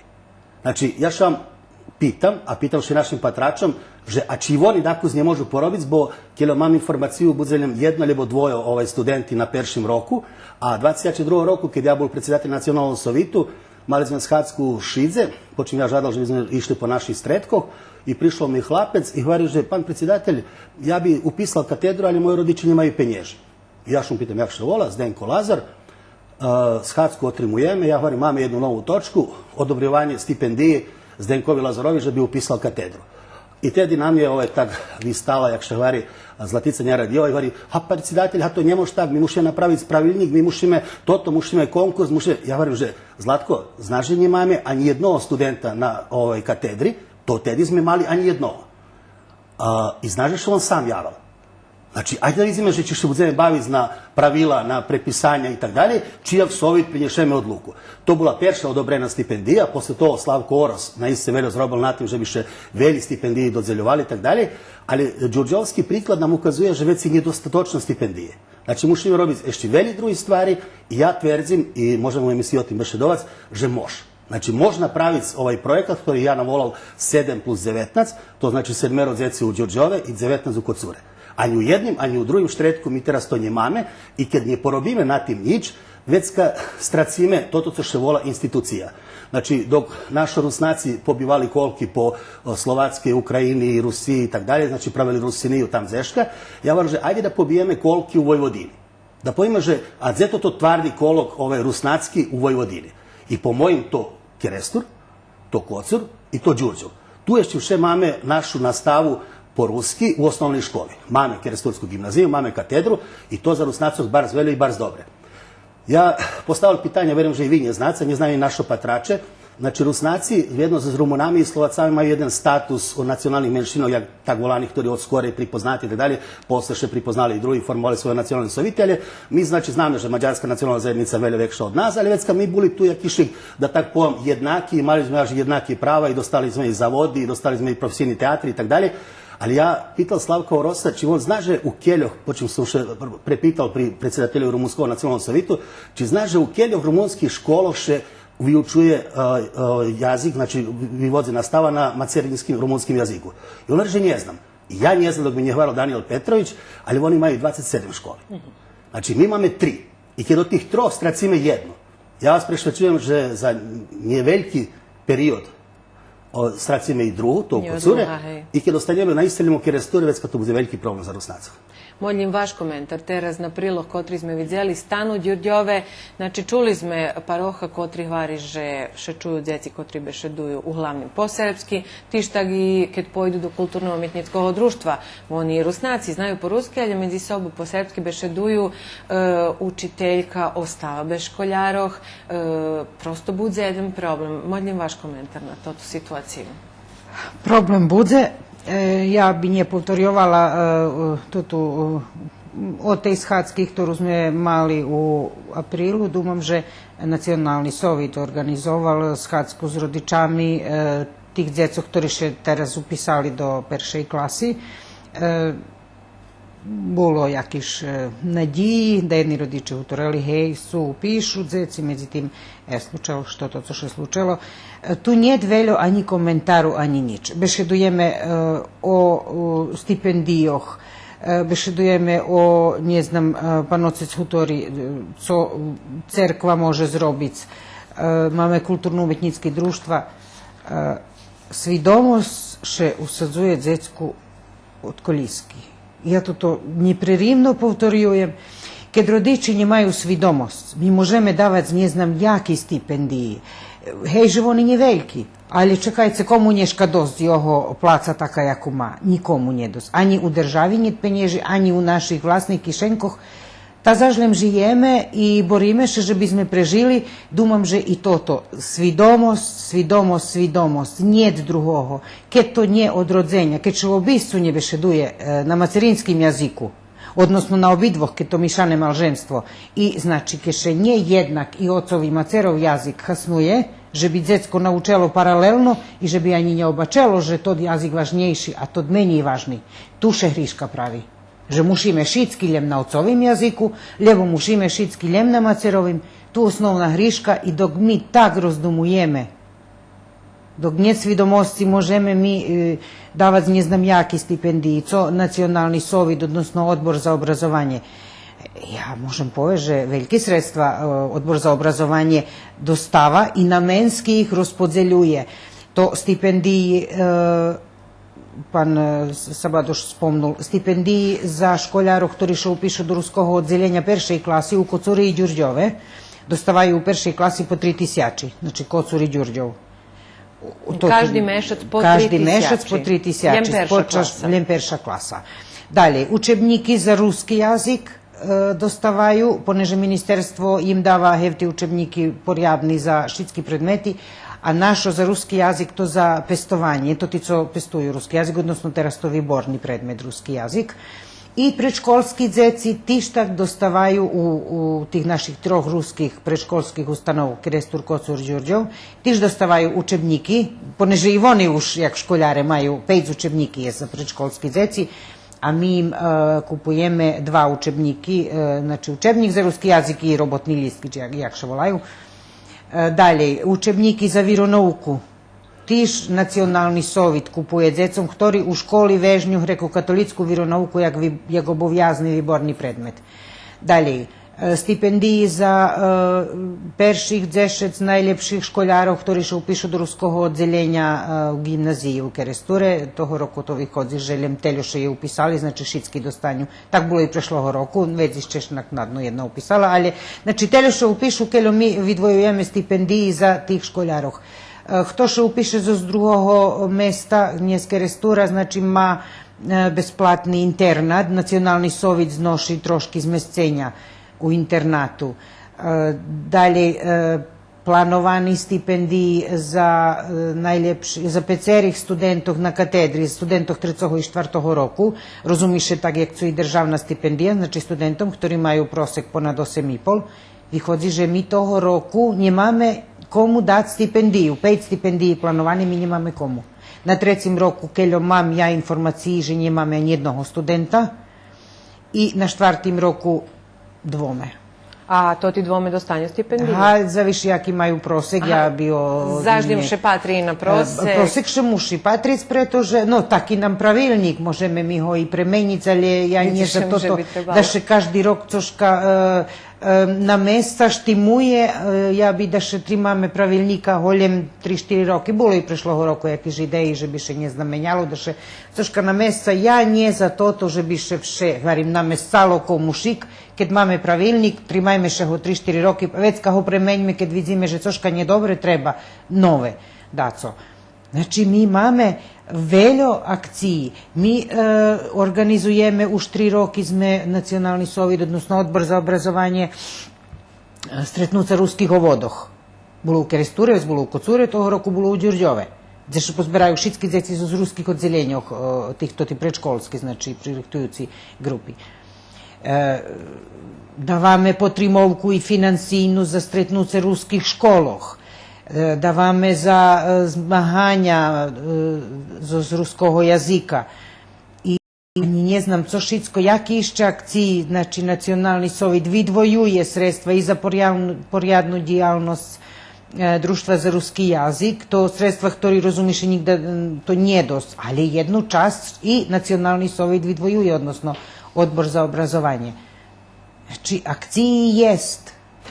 Значи, я ше вам питам, а питам ше и нашим патрачом, же а чи вони дакус нє можу поробиц, бо кельо мам информацию, будзе лєм єдно лєбо двойо, овай, студенти на першим року, а двацец другого року, кед я бул предсидатель Националного совиту, мали зме схадзку у Шидзе, почим я жадал же би зме ишли по наших стредкох, и пришол ми хлапец и гвари же: „Пан предсидатель, я би уписал катедру, алє мойо родичи нємаю пенєжи.“ Я ше питам як ше вола, Зденко Лазар, е, схадзку отримуєме, я гварим: „Маме єдну нову точку, одоброванє стипендиї Зденкови Лазарови же би уписал катедру.“ И теди на мнє, овай, так вистала, як ше гвари, Златица Нярадиова и гвари: „А, предсидатель, а то нє мож так, ми мушиме направиц правилнїк, ми мушиме тото, мушиме конкурс, мушиме“. Я гварим же: „Златко, знаш же нємаме анї єдного студента на овай катедри, то теди зме мали анї єдного. А, и знаш же ше он сам явел. Значи, айде да видзиме же чи ше будземе бавиц на правила, на преписаня и так далєй, чи як Совит принєшеме одлуку.“ То була перша одобрена стипендия, после того Славко Орос наисце вельо зробел на тим же би ше велї стипендиї додзельовали и так далєй, але Дюрдьовски приклад нам указує же вецей нєдостаточно стипендиї. Значи, мушиме робиц ище велї други ствари и я твердзим, и можеме у емисиї о тим бешедовац, же мож. Значи, мож направиц овай проєкат хтори я наволал седем плюс дзеветнац, то значи седмеро дзеци у Дюрдьове и дзеветнац у Коцуре. Анї у єдним, анї у другим штредку ми тераз то нємаме и кед нє поробиме на тим нїч, вецка страциме тото цо ше вола институция. Значи, док нашо Руснаци побивали колки по, о, Словацкей, України, Русиї и так далєй, значи, правели Русинию там дзешка, я гварим же айде да побиєме колки у Войводини. Да повеме же, а дзе тото тварди колок, овай, руснацки у Войводини? И по моїм то Керестур, то Коцур и то Дюрдьов. Ту ище вше маме нашу наставу по руски у основней школи. Маме Керестурску ґимназию, маме катедру и то за Руснацох барз вельо и барз добре. Я поставел питанє, верим же и ви нє знаце, нє знаю и нашо патраче, Значи, Руснаци, вєдно з Румунами и Словацами, маю єден статус у националних меншинох, як так воланих, хтори одскорей припознати и так далєй, после ше припознали и други, формовали свойо национални совити, алє ми, значи, знаме же мадярска национална заєднїца вельо векша од нас, алє вецка ми були ту якишик, да так повем, єднаки, мали зме аж єднаки права и достали зме и заводи, и достали зме и професийни театри и так далєй. Алє я питал Славка Ороса, чи вон зна же у кельох, почим сом ше препитал при предсидателєви Румунского националного совиту, чи зна же у кельох румунских школох ше виучує, е, е, язик, значи, виводзи настава на материнским румунским язику. И он вели же: „Нє знам.“ И я нє знам док би нє гварел Даниєл Петрович, алє вони маю двацец седем школи. Значи, ми маме три. И кед од тих трох страциме єдну, я вас прешведзуєм же за нєвельки период, о, страциме и другу, то у Коцуре, и кед останєме на истелєм у Керестуре, вецка то будзе вельки проблем за Руснацох. Модлїм ваш коментар тераз на прилог котри зме видзели, стан у Дюрдьове. Значи, чули зме пароха котри гвари же ше чую дзеци котри бешедую углавним по сербски, тиж так и кед пойду до Културно-уметнїцкого дружтва, вони Руснаци знаю по руски, алє медзи собу по сербски бешедую, е, учителька остава без школярох, е, просто будзе єден проблем. Модлїм ваш коментар на тоту ситуацию. Проблем будзе. Е, я би нє повторйовала, е, тоту, е, о тей схадзки хтору зме мали у априлу. Думам же Национални совит орґанизовал схадзку з родичами, е, тих дзецох хтори ше тераз уписали до першей класи. Е, Було якиш, е, надїї, да єдни родиче гуторели, гей, су, упишу дзеци, медзитим, е, случело ше тото цо ше случело. Е, ту нєт вельо анї коментару, анї нїч. Бешедуєме, е, о, о стипендийох, е, бешедуєме о, нє знам, е, пан оцец гутори, е, цо церква може зробиц. Е, маме културно-уметнїцки дружтва. Е, свидомосц ше усадзує дзецку од колїски. Я тото нєпреривно повторюєм. Кед родичи нємаю свидомосц, ми можеме давац нє знам яки стипендиї. Гей же вони нєвельки. Алє чекайце, кому нєшка досц його плаца така яку ма? Нїкому нє досц. Анї у держави нєт пенєжи, анї у наших власних кишенькох. Та заш лєм жиєме и бориме ше же би зме прежили, думам же и тото. Свидомосц, свидомосц, свидомосц. Нєт другого. Кед то нє од родзеня, кед ше вообисцу нє бешедує, е, на материнским язику, односно на обидвох, кед то мишане малженство, и, значи, кед ше нє єднак и оцов и мацеров язик хаснує, же би дзецко научело паралелно и же би анї нє обачело же тот язик важнєйши, а тот менєй важни. Ту ше гришка прави. Же мушиме шицки лєм на оцовим язику, лєбо мушиме шицки лєм на мацеровим, ту основна гришка. И док ми так роздумуєме, док нєт свидомосци, можеме ми, е, давац нє знам яки стипендиї, цо Национални совит, односно Одбор за образованє. Я можем повесц же вельки средства, е, Одбор за образованє достава и наменски их розподзелює. То стипендиї, е, Пан, е, С-, Сабадош спомнул стипендиї за школярох хтори ше упишу до руского оддзелєня першей класи у Коцури и Дюрдьове. Доставаю у першей класи по три тисячи, значи, Коцур и Дюрдьов. То кажди мешац по три тисячи. Кажди мешац по три тисячи. Лєм перша класа. Лєм перша класа. Далєй, учебнїки за руски язик, е, доставаю, понеже министерство им дава гевти учебнїки порядни за шицки предмети, а нашо за руски язик то за пестованє, то ти цо пестую руски язик, односно тераз то виборни предмет руски язик. И предшколски дзеци тиж так доставаю у, у тих наших трох руских предшколских установ Керестур, Коцур, Дюрдьов, тиж доставаю учебнїки, понеже и вони уж як школяре маю пейц учебнїки єст за предшколски дзеци, а ми им, е, купуєме два учебнїки, е, значи учебнїк за руски язик и роботни лїстки, чи як, як ше волаю. Е, далєй, учебнїки за виронауку. Тиж Национални совит купує дзецом хтори у школи вежню грекокатолїцку виронауку як ви-, як обовязни виборни предмет. Далєй, е, стипендиї за, е, перших дзешец найлєпших школярох хтори ше упишу до руского оддзелєня, е, у ґимназиї у Керестуре. Того року то виходзи же лєм тельо ше є уписали, значи шицки достаню. Так було и прешлого року, вец ище ше накнадно єдна уписала, алє, значи, тельо ше упишу, кельо ми видвоюєме стипендиї за тих школярох. Е, хто ше упише зоз другого места, нє з Керестура, значи, ма, е, безплатни интернат, Национални совит зноши трошки змесценя у интернату. Е, далєй, е, плановани стипендиї за, е, найлєпши-, за пецерих студентох на катедри, студентох трицого и штвартого року. Розуми ше так, як цо и державна стипендия, значи студентом, хтори маю просек понад осем и пол. Виходзи же ми того року нємаме кому дац стипендию. Пейц стипендиї плановани, ми нємаме кому. На трецим року, кельо мам я информациї, же нємаме анї єдного студента. И на штвартим року двоме. А тоти двоме достаню стипендию? Га, завиши яки маю просек, я би о... Заш лєм ше патри на просек. Е, просек ше муши патриц, прето же, но, таки нам правилнїк, можеме ми го и пременїц, алє я нє за тото да ше кажди рок цошка, е, е, намесца, штимує, е, я би да ше тримаме правилнїка голєм три-штири роки. Було и прешлого року якиш идеї же би ше нє знаменяло, да ше цошка намесца. Я нє за тото же би ше вше, гварим, намесцало комушик, кед маме правилнїк, тримайме ше го три-штири роки, вецка го пременьме, кед видзиме же цошка нє добре, треба нове дацо. Значи, ми маме вельо акциї. Ми, е, орґанизуєме, уж три роки зме, Национални совит, односно Одбор за образованє, е, стретнуца руских оводох. Було у Керестуре, вец було у Коцуре, того року було у Дюрдьове. Дзе ше позбераю шицки дзеци зоз руских оддзелєньох, е, тих, тоти предшколски, значи, пририхтуюци ґрупи. Е, даваме потримовку и финансийну за стретнуце руских школох. Е, даваме за, е, змаганя, е, зоз, з руского язика. И, и нє знам цо шицко, яки ище акциї, значи, Национални совит видвоює средства и за порядну, порядну дїялносц е, Дружтва за руски язик, то средства хтори, розуми ше, нїґда, м, то нє досц, алє єдну часц и Национални совит видвоює, односно Одбор за образованє. Значи, акциї єст.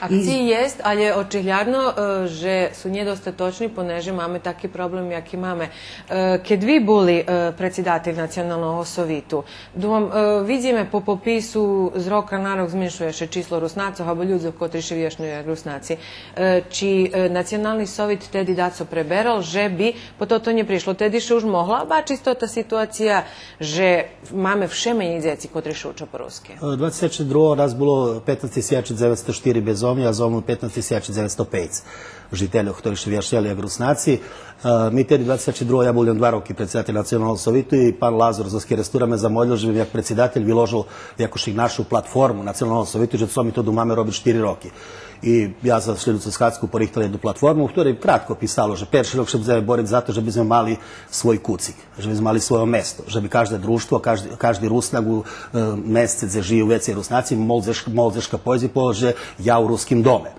Акциї єст, алє очиглядно, е, же су нєдостаточни, понеже маме таки проблем яки маме. Е, кед ви були, е, предсидатель Националного совиту, думам, е, видзиме по попису з рока на рок зменшує ше число Руснацох або людзох котри ше вияшнюю як Руснаци. Е, чи, е, Национални совит теди дацо преберал же би по тото нє пришло? Теди ше уж могла бачиц тота ситуация же маме вше менєй дзеци котри ше уча по руски. Е, двацец тисячи другого нас було петнац тисячи дзевецсто штири безомни, а зомло петнац тисячи дзевецсто пейц жительох, хтори ше вияшнєли як Руснаци. Е, ми теди двацец тисячи другого, я бул лєм два роки предсидатель Националного совиту и пан Лазор зоз Керестура ме замолєл же би як предсидатель виложел якуш и нашу платформу Националного совиту, же цо ми то думаме робиц штири роки. И я за шлїдуцу схадзку порихтал єдну платформу у хторей кратко писало же перши рок ше будземе бориц за то же би зме мали свой куцик, же би зме мали свойо место, же би кажде дружтво, кажди, кажди Руснак у, е, месце дзе жию вецей Руснаци мол дзешка, мол дзешка пойсц и повесц же я у Руским доме.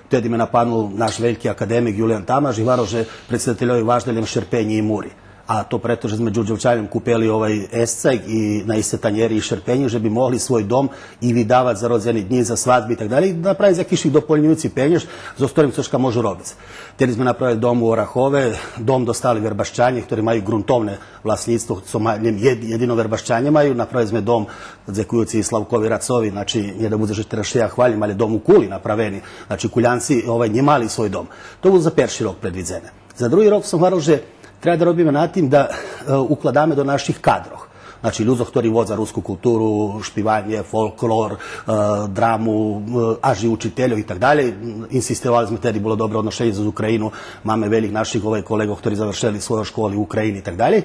Теди ме нападнул наш вельки академик Юлиян Тамаш и гварел же предсидательови важне лєм шерпенє и мури. А то прето же зме Дюрдьовчаньом купели овай есцайґ и на исте танєри и шерпенє, же би могли свой дом и видавац за родзени днї, за свадзби и так далєй, направиц якишик дополнююци пенєж, зоз хторим цошка можу робиц. Теди зме направели дом у Орахове, дом достали Вербашчанє, хтори маю ґрунтовне власнїцтво, цо ма-, нє, єд-, єдино Вербашчанє маю, направели зме дом, дзекуюци Славкови Рацови, значи, нє да будзе же тераз ше я хвалїм, алє дом у Кули направени, значи, Кулянци, овай, нє мали свой дом. То було за перши рок предвидзене. За други рок сом гварел же треба да робиме на тим да, е, укладаме до наших кадрох. Значи, людзох хтори водза руску културу, шпиванє, фолклор, е, драму, е, аж и учительох и так далєй. Инсистовали зме, теди було добре одношенє з Україну, маме велїх наших, овай, колеґох хтори завершели свойо школи у України и так далєй.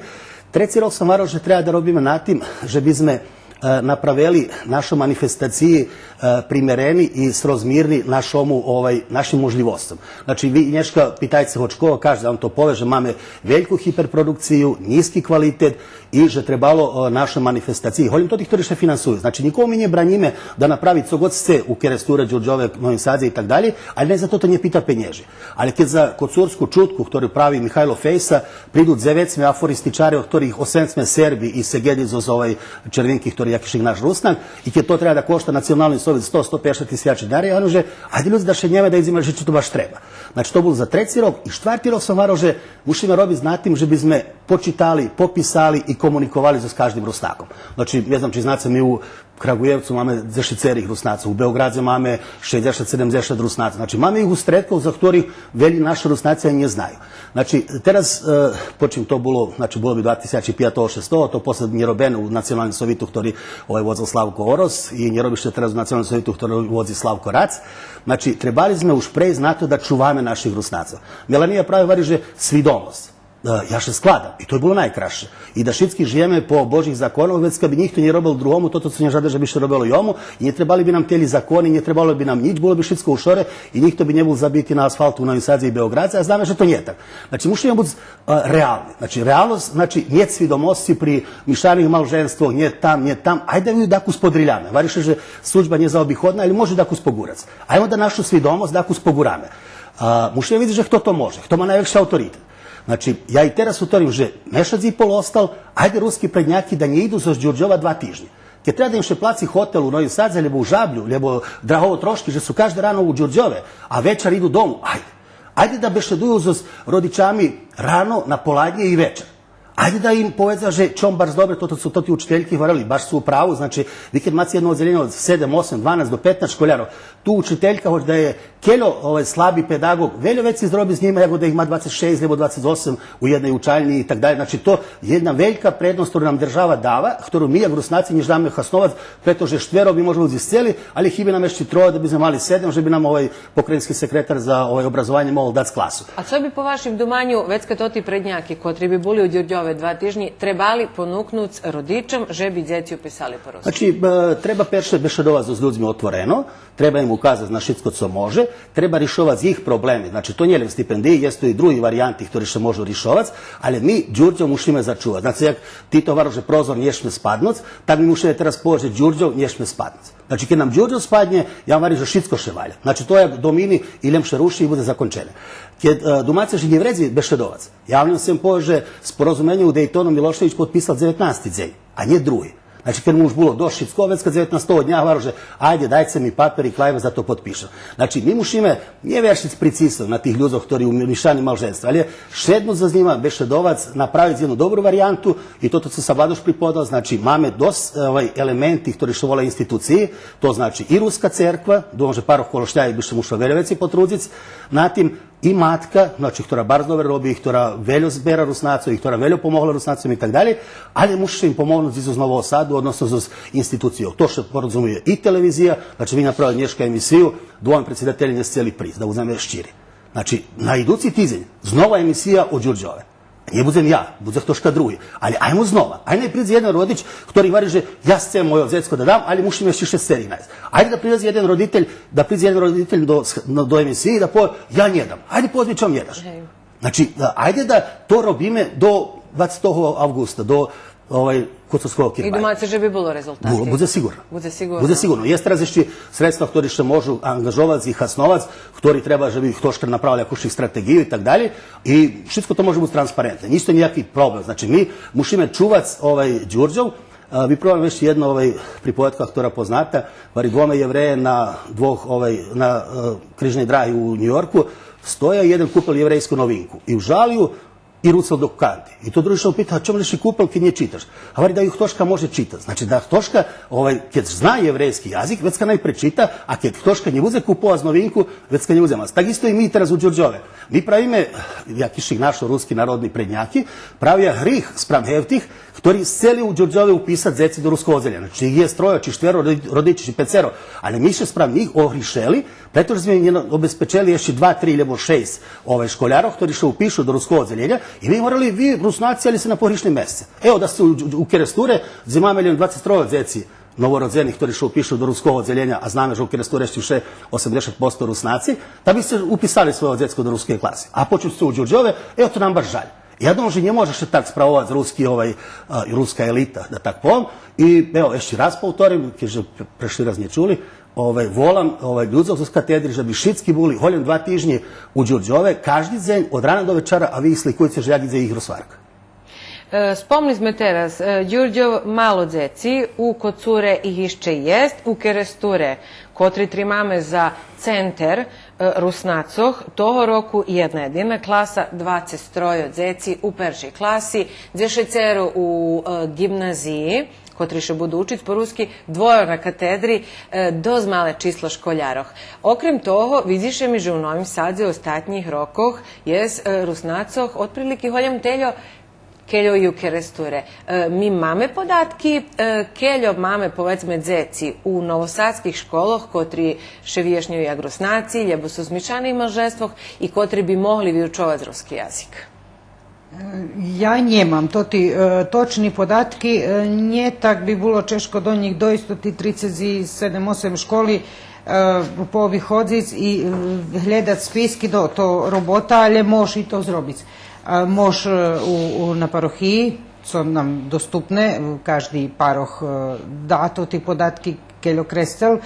Треци рок сом гварел же треба да робиме на тим же би зме е, направели нашо манифестациї, е, примерени и срозмирни нашому, овай, нашим можлївосцом. Значи, ви нєшка питайце гоч кого, кажди вам то пове же маме вельку гиперпродукцию, нїзки квалитет и же требало, е, нашо манифестациї. Голїм то тих хтори ше финансую. Значи, нїкому ми нє бранїме да направи цо год сце у Керестуре, Дюрдьове, Новим Садзе и так далєй, але нє за тото нє пита пенєжи. Але кед за коцурску чутку, хтору прави Михайло Фейса, приду дзевецме афористичаре, од хторих осемсме Серби и Сегедї зоз, овай, Червинки, хтори якиш наш Руснак, и кед то треба да кошта Национални совит сто, сто пейдзешат тисячи динари, я гварим же, айде людзе да шеднєме да видзиме же чи то баш треба. Значи, то бул за треци рок и штварти рок сом гварел же мушиме робиц на тим же би зме почитали, пописали и комуниковали зоз каждим Руснаком. Значи, нє знам чи знаце, ми у Крагуєвцу маме дзешицерих Руснацох, у Беоґрадзе маме шейдзешат, седемдзешат Руснацох. Значи, маме их у стредкох за хторих велї наши Руснаци нє знаю. Значи, тераз, е, почим то було, значи, було би два тисячи пятого, шестого, то последнє робене у Националним совиту, хтори, овай, водзел Славко Орос, и нє роби ше тераз у Националним совиту, хтори водзи Славко Рац. Значи, требали зме уж прейсц на то да чуваме наших Руснацох. Мелания прави, гвари же свидомосц. Е, я ше складам, и то би було найкрасше. И да шицки жиєме по Божих законох, вецка би нїхто нє робел другому тото цо нє жада же би ше робело йому, и нє требали би нам телї закони, нє требало би нам нїч, було би шицко у шоре и нїхто би нє бул забити на асфалту у Новим Садзе и Беоґрадзе, а знаме же то нє так. Значи, мушиме буц, е, реални. Значи, реалносц, значи, нєт свидомосци при мишаних малженствох, нєт там, нєт там. Айде да ю дакус подриляме. Гвари ше же судьба нє заобиходна, але може дакус погурац. Аймо да нашу свидомосц дакус погураме. А, мушиме видзиц же хто то може, хто ма найвекши авторитет. Значи, я и тераз гуторим же мешац и пол остал, айде руски преднїяки да нє иду зоз Дюрдьова два тижнї. Кед треба да им ше плаци хотел у Новим Садзе, лєбо у Жаблю, лєбо Драгово-Трошки, же су кажде рано у Дюрдьове, а вечар иду дому, айде. Айде да бешедую зоз родичами рано, на поладнє и вечар. Айде да им поведза же чом барз добре тото цо тоти учительки гварели, баш су у праву, значи, ви кед маце єдно оддзелєнє од седем, осем, дванац до петнац школярох, ту учителька, гоч да є кельо, овай, слаби педаґоґ, вельо вецей зроби з нїма, як да их ма двацец шейсц лєбо двацец осем у єдней учальнї и так далєй. Значи, то є єдна велька предносц хтору нам держава дава, хтору ми, як Руснаци, нє жадаме хасновац, прето же штверо би може буц зисцели, але хиби нам ище трое да би зме мали седем, же би нам, овай, покраїнски секретар за, овай, образованє могол дац класу. А цо би по вашим думаню вецка тоти преднїяки, котри би були у Дюрдьове два тижнї, требали понукнуц родичом же би дзеци уписали по руску? Значи, е, треба перше бешедовац з людзми отворено, треба им указац на шицко цо може, треба ришовац їх проблеми. Значи, то нє лєм стипендиї, єст и други вариянти хтори ше можу ришовац, але ми Дюрдьов мушиме зачувац. Значи, як ти то гварел же прозор нє шме спаднуц, так ми мушиме тераз повесц же Дюрдьов нє шме спаднуц. Значи, кед нам Дюрдьов спаднє, я гварим же шицко ше валя. Значи, то як домини и лєм ше руши и будзе закончене. Кед, е, думаце же нє вредзи бешедовац, я вам сцем повесц же споразуменє у Дейтону Милошевич подписал дзеветнасти дзень, а нє други. Значи, кед му уж було досц шицко, вецка дзеветнастого дня гварел же, айде, дайце ми папери, клайва, за то подпишем. Значи, ми мушиме нє вершиц прицисок на тих людзох хтори у мишаним малженстве, але шеднуц зоз нїма, бешедовац, направиц єдну добру вариянту и тото цо сам Бадуш приподал, значи, маме досц, е, овай, елементи хтори ше волаю институциї, то значи и Руска церква, думам же парох Колошняї би ше мушел вельо вецей потрудзиц на тим, и Матка, значи, хтора барз добре роби, хтора вельо збера Руснацох, хтора вельо помогла Руснацом и так далєй, але муши им помогнуц и зоз Нового Саду, односно зоз институцийох. То ше порозумиє и телевизия, значи, ми направели нєшка емисию, двома предсидателї нє сцели присц, да будземе щири. Значи, на идуци тидзень знова емисия о Дюрдьове. Нє будзем я, будзе хтошка други. Але аймо знова. Ай най придзе єден родич хтори гвари же я сцем мойо дзецко да дам, але мушим ище шесцерих найсц. Айде да придзе єден родитель, да придзе єден родитель до, до емисиї и да пове: я нє дам. Айде поведз ми чом нє даш. Гей. Значи, айде да то робиме до двацетого авґуста, до, овай, Коцурского Кирваня. И думаце же би було резултати? Було, будзе сиґурно. Будзе сиґурно. Будзе сиґурно. Єст тераз ище средства хтори ше можу анґажовац и хасновац, хтори треба же би хтошка направел якуш стратеґию и так далєй. И шицко то може буц транспарентне. Нїч то нїяки проблем. Значи, ми мушиме чувац, овай, Дюрдьов. А, випровадзим ище єдну, овай, приповедку хтора позната. Гвари, двома Євреєма на двох, овай, на, е, крижней драги у Ню Йорку стоя, єден купел єврейску новинку. И ужалю и Руцел до канти. И то дружи ше пита: „А чом нєш купел кед нє читаш?“ Гвари да и хтошка може читац. Значи да хтошка, овай, кед зна еврейски язик, вецка най пречита, а кед хтошка нє будзе куповац новинку, вецка нє будзе мац. Так исто и ми тераз у Дюрдьове. Ми правиме, як и ши нашо руски народни предняки, правя грих спрам гевтих, хтори сцели у Дюрдьове уписац дзеци до руского оддзелєня. Значи, их єст тройо, чи штверо роди-, родичи, чи пецеро. Але ми ше спрам нїх огришели, прето же зме нє обезпечели ище два, три, лєбо шейсц, овай, школярох, хтори ше упишу до руского оддзелєня, и ми гварели: „Ви Руснаци, але сце на погришним месце.“ Ево да сце у, у, у Керестуре, дзе маме лєм двацец троє дзеци новородзених, хтори ше упишу до руского оддзелєня, а знаме же у Керестуре ище вше осемдзешат посто Руснаци, та би сце уписали свойо дзецко до рускей класи. А почим сце у Дюрдьове, ево то нам баш жаль. Я думам же нє може ше так справовац руски, овай, а, и руска елита, да так повем. И, ево, ище раз повторим, кед же пре-, прешли раз нє чули, овай, волам, овай, людзох зоз катедри же би шицки були голєм два тижнї у Дюрдьове, кажди дзень, од рана до вечара, а ви их сликуйце же як идзе їх розгварка. Е, спомнїли зме тераз, е, Дюрдьов мало дзеци, у Коцуре их ище єст, у Керестуре, котри тримаме за центер, е, Руснацох, того року єдна єдина класа, двацец троє дзеци у першей класи, дзешецеро у, е, ґимназиї, котри ше буду учиц по руски, двойо на катедри, е, досц мале число школярох. Окрем того, видзи ше ми же у Новим Садзе остатнїх рокох єст, е, Руснацох отприлики голєм тельо кельо и у Керестуре. Е, ми маме податки, е, кельо маме, поведзме, дзеци у новосадских школох, котри ше вияшнюю як Руснаци, лєбо су змишаних малженствох и котри би могли виучовац руски язик. Я нємам тоти, е, точни податки, е, нє так би було чежко до нїх дойсц, тоти трицец и седем-осем школи, е, пообиходзиц и, е, глєдац списки, то, то робота, але мож и то зробиц. Е, мож, е, у, у, на парохиї, цо нам доступне, е, кажди парох, е, да тоти податки кельо Крестел.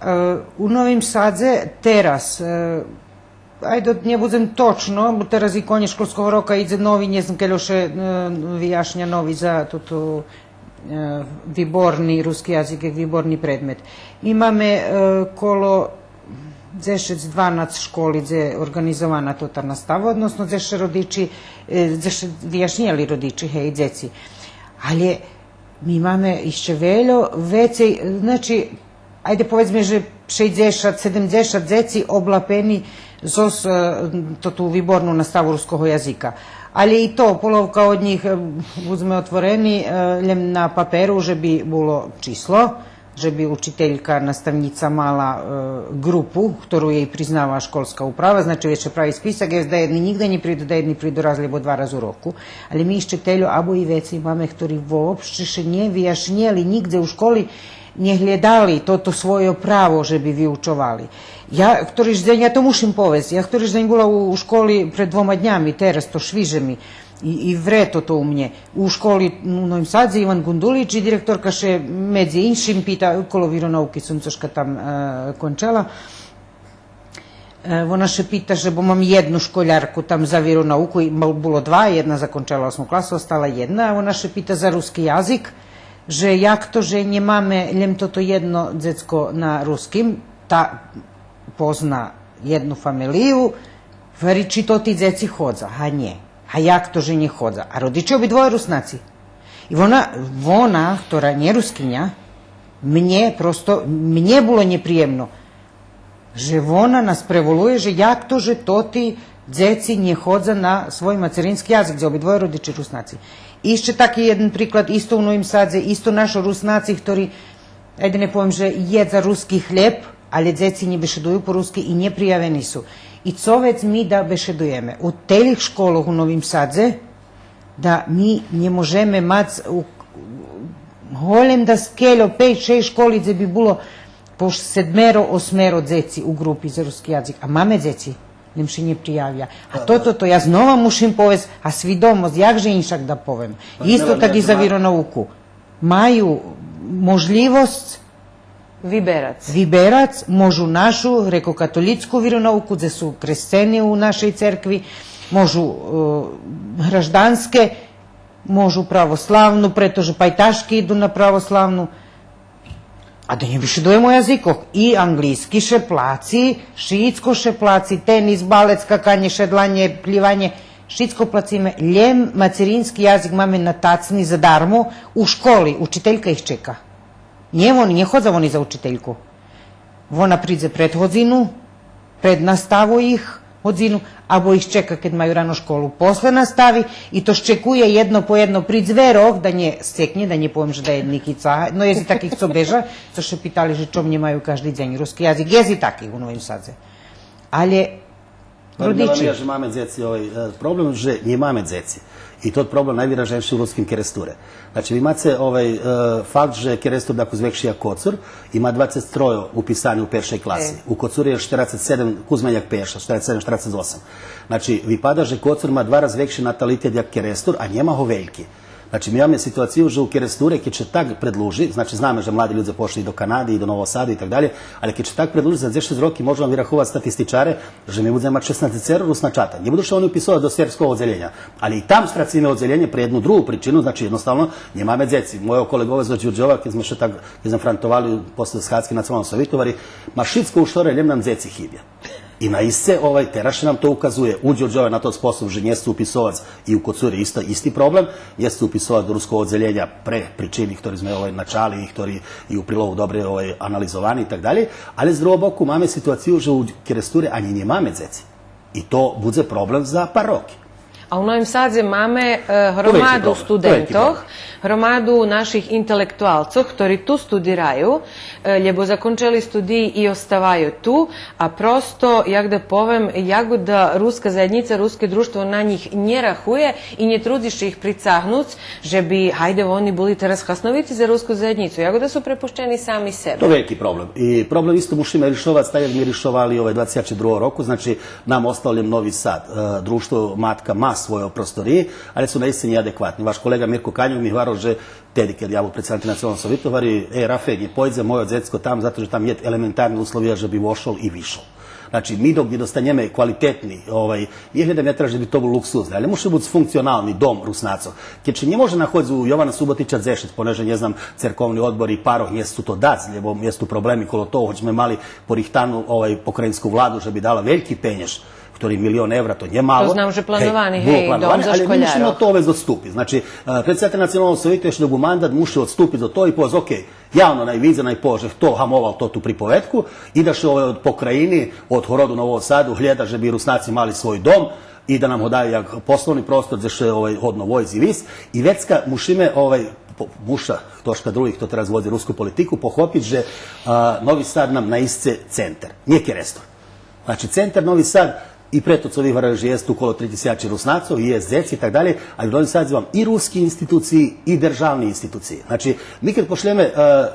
Е, у Новим Садзе тераз, е, айде, нє будзем точно, бо тераз и конєц школского рока идзе нови, нє знам кельо ше, е, вияшня нови за тоту, е, виборни руски язик, як виборни предмет. Ми маме, е, коло дзешец-дванац школи дзе орґанизована тота настава, односно дзе ше родичи, е, дзе ше вияшнєли родичи, гей, дзеци. Але ми маме ище вельо вецей, значи, айде поведзме же шейдзешат, седемдзешат дзеци облапени зоз, е, тоту виборну наставу руского язика. Але и то, половка од нїх, е, будзме отворени, е, лєм на паперу же би було число, же би учителька, наставнїца мала, е, ґрупу, хтору єй признава школска управа, значи, вец ше прави списак, е, даєдни нїґдзе нє приду, даєдни приду раз лєбо два раз у року, але ми ище тельо, або и вецей маме, хтори вообще ше нє вияшнєли нїґдзе у школи, нє глєдали тото свойо право же би виучовали. Я хториш дзень, я то мушим повесц, я хториш дзень була у, у школи пред двома днями, тераз то швиже ми, и, и вре тото у мнє. У школи у Новим Садзе Иван Гундулич и директорка ше медзи иншим пита, коло виронауки сом цошка там, е, кончела. Е, вона ше пита же, бо мам єдну школярку там за виронауку, и мал-, було два, єдна закончела осму класу, остала єдна, а вона ше пита за руски язик, же як то же нємаме лєм тото єдно дзецко на руским, та позна єдну фамелию, гвари, чи тоти дзеци ходза, га нє. А як то же нє ходза? А родиче обидвоє Руснаци. И вона, вона, хтора нє Рускиня, мнє просто, мнє було нєприємно же вона нас преволує, же як то же тоти дзеци нє ходза на свой мацерински язик, дзе обидвоє родичи Руснаци. Ище таки єден приклад, исто у Новим Садзе, исто нашо Руснаци, хтори, айде нє повем же, єдза руски хлєб, але дзеци нє бешедую по руски и нє приявени су. И цо вец ми да бешедуєме? У телїх школох у Новим Садзе, да ми нє можеме мац у, голєм да скельо пейц-шейсц школи дзе би було по седмеро, осмеро дзеци у ґрупи за руски язик. А маме дзеци, лєм ше нє приявя. А тото, то я знова мушим повесц, а свидомосц, як же иншак да повем. Исто так и за виронауку. Маю можлївосц виберац. Виберац, можу нашу грекокатолїцку виронауку, дзе су кресцени у нашей церкви, можу, е, гражданске, можу православну, прето же пайташки иду на православну. А да нє бешедуєме о язикох. И анґлийски ше плаци, шицко ше плаци, тенис, балет, скаканє, шедланє, плїванє. Шицко плациме, лєм мацерински язик маме натацни задармо у школи, учителька их чека. Нє вони, нє ходза вони за учительку. Вона придзе пред годзину, пред наставу их годзину, або их чека кед маю рано школу после настави, и то шчекує єдно по єдно при дзверох, да нє сцекнє, да нє повем же да єднїх и цага, но єст и таких цо бежа, цо ше питали же чом нємаю кажди дзень руски язик, єст и таких у Новим Садзе. Але Проблем нєма, родичи. Же маме дзеци, овай, е, проблем же нємаме дзеци. И тот проблем найвиражнєйши у Руским Керестуре. Значи, ви маце, овай, е, факт же Керестур дакус векши як Коцур, и ма двацец тройо уписани у першей класи. Е. У Коцуре є штерацец седем, кус менєй як пейдзешат, штерацец седем, штерацец осем. Значи, випада же Коцур ма два раз векши наталитет як Керестур, а нєма го вельки. Значи, ми маме ситуацию же у Керестуре, кед ше так предлужи, значи, знаме же млади людзе пошли и до Канади, и до Нового Саду и так далєй, але кед ше так предлужи, за дзешец роки можеме вираховац статистичаре же ми будземе мац шеснаесцеро Русначата. Нє буду ше вони уписовац до сербского оддзелєня, але и там страциме оддзелєнє пре єдну другу причину, значи, єдноставно нємаме дзеци. Мойо колеґове зоз Дюрдьова, кед зме ше так, кед зме фронтовали после схадзки Националней сохвитобари, ма шицко у шторе, лєм нам дзеци хибя. И наисце, овай, тераз ше нам то указує. У Дюрдьове на тот способ же нє сцу уписовац, и у Коцуре исто, исти проблем, нє сцу уписовац до руского оддзелєня пре причини хтори зме, овай, начали и хтори и у прилогу добре, овай, анализовани и так далєй. Але з другого боку маме ситуацию же у Керестуре анї нємаме дзеци. И то будзе проблем за пар роки. А у Новим Садзе маме, е, громаду студентох, громаду наших интелектуалцох, хтори ту студираю, е, лєбо закончели студиї и оставаю ту, а просто, як да повем, як да руска заєднїца, руске дружтво на нїх нє рахує и нє трудзи ше их прицагнуц, же би, гайде, вони були тераз хасновити за руску заєднїцу, як да су препущени сами себе. То вельки проблем. И проблем исто мушиме ришовац так як ми ришовали овай двацец другого року, значи, нам остал лєм Нови Сад, е, дружтво матка ма свойо просториї, але су наисце нєадекватни. Ваш колеґа Мирко Канюк ми гварел же теди кед я бул предсидатель Националного совиту, гвари: „Е, Рафе, нє пойдзе мойо дзецко там, зато же там нєт елементарни условия же би вошол и вишол.“ Значи, ми док нє достанєме квалитетни, овай, нє глєдам я тераз же би то бул луксузни, але муши буц функционални дом Руснацох. Кед ше нє може находзиц у Йована Суботича дзешец, понеже, нє знам, церковни одбор и парох нє сцу то дац, лєбо єст ту проблеми коло того, гоч зме мали порихтану, овай, покраїнску владу же би дала вельки пенєж, хтори милион евра, то нє мало. То знам же плановани, гей, було плановане, дом за школярово. Але ми мушиме то вец одступиц. Значи, е, предсидатель Националного совиту єднїг мандат муши одступиц од того и повесц: „Окей, явно най видзе, най повеже хто гамовал тоту приповедку и да ше, овай, од покраїни, од городу Нового Саду глєда же би Руснаци мали свой дом и да нам го даю як пословни простор дзе ше, овай, годно войсц и висц.“ И вецка мушиме, овай, по-, муша, хтошка други, хто тераз водзи руску политику, похопиц же, а, Нови Сад нам наисце центер, нє Керестур. Значи, центер Нови Сад, и прето цо ви гварели же єст около три тисячи Руснацох, єст дзеци и так далєй, але Нови Сад вам и руски институциї и державни институциї. Значи, ми кед пошлєме, е,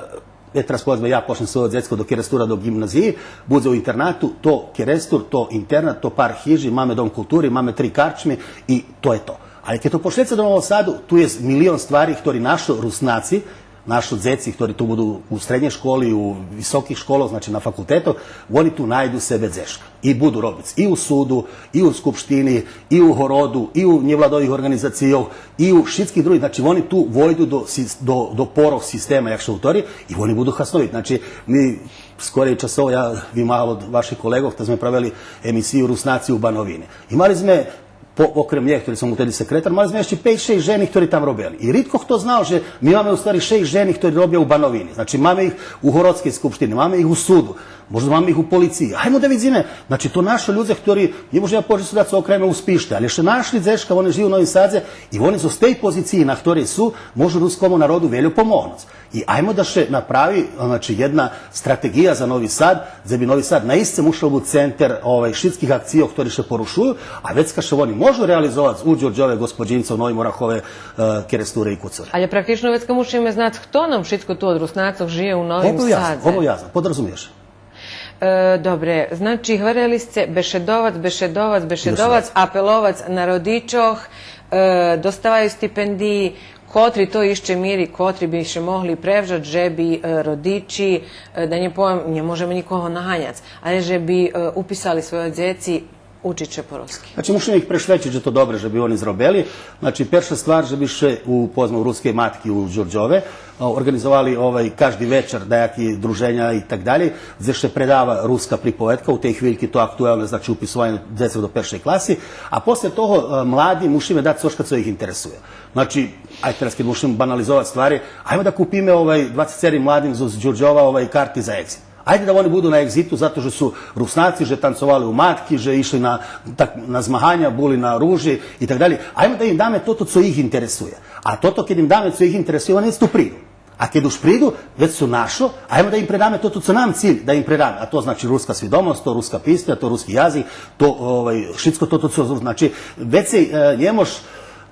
е, тераз, поведзме, я пошлєм свойо дзецко до Керестура до ґимназиї, будзе у интернату, то Керестур, то интернат, то парк хижи, маме дом култури, маме три карчми и то є то. Але кед то пошлєце до Нового Саду, ту єст милион ствари хтори нашо Руснаци, нашо дзеци хтори ту буду у среднєй школи, у високих школох, значи на факултетох, вони ту найду себе дзешка. И буду робиц и у суду, и у скупштини, и у городу, и у нєвладових орґанизацийох, и у шицких других. Значи, вони ту войду до сис-, до, до порох система, як ше гвари, и вони буду хасновиц. Значи, ми скорей часово, я вимагал од ваших колеґох, та зме правели емисию Руснаци у Бановини. И мали зме по-, окрем нє, хтори сом бул теди секретар, мали зме ище пейц-шейсц жени хтори там робели. И ридко хто знал же ми маме у ствари шейсц жени хтори робя у Бановини. Значи, маме их у Городскей скупштини, маме их у суду, можда маме их у полициї. Гаймо да видзиме, значи, то нашо людзе хтори, нє можем я повесц же су дацо окреме успишни, але ше нашли дзешка, вони жию у Новим Садзе и вони зоз тей позициї на хторей су, можу рускому народу вельо помогнуц. И гаймо да ше направи, значи, єдна стратеґия за Нови Сад, дзе би Нови Сад наисце мушел буц центер, овай, шицких акцийох хтори ше порушую, а вецка ше вони можу реализовац у Дюрдьове, Ґосподїнцох, Новим Орахове, е, Керестуре и Куцуре. Але практично вецка мушиме знац хто нам шицко ту од Руснацох жиє у Новим Садзе. Обовязно, подразумиє ше. Е, добре, значи, гварели сце бешедовац, бешедовац, бешедовац, апеловац на родичох, е, доставаю стипендиї, котри то ище мири, котри би ше могли превжац же би, е, родичи, е, да нє повем, нє можеме нїкого наганяц, але же би, е, уписали свойо дзеци учиц ше по руски? Значи, мушиме их прешвечиц же то добре же би вони зробели. Значи, перша ствар же би ше у, поведзме, у Рускей матки у Дюрдьове, а, орґанизовали, овай, кажди вечар даяки друженя и так далєй, дзе ше предава руска приповедка, у тей хвильки то актуелне, значи, уписованє дзецох до першей класи, а после того, е, младим мушиме дац цошка цо их интересує. Значи, ајде тераз кед мушим банализовац ствари, ајмо да купиме, овай, двацецери младим зоз Дюрдьова, овай, карти за Еґзит. Ајде да вони буду на Еґзиту зато же су Руснаци, же танцовали у матки, же ишли на, так, на змаганя, були на Ружи и так далєй. Ајмо да им даме тото цо их интересує. А тото кед им даме цо их интересує, вони вец ту приду. А кед уж приду, вец су нашо, ајмо да им предаме тото цо нам циль да им предаме. А то, значи, руска свидомосц, то руска писня, то руски язик, то, овай, шицко тото цо, значи, вецей, е, нє мож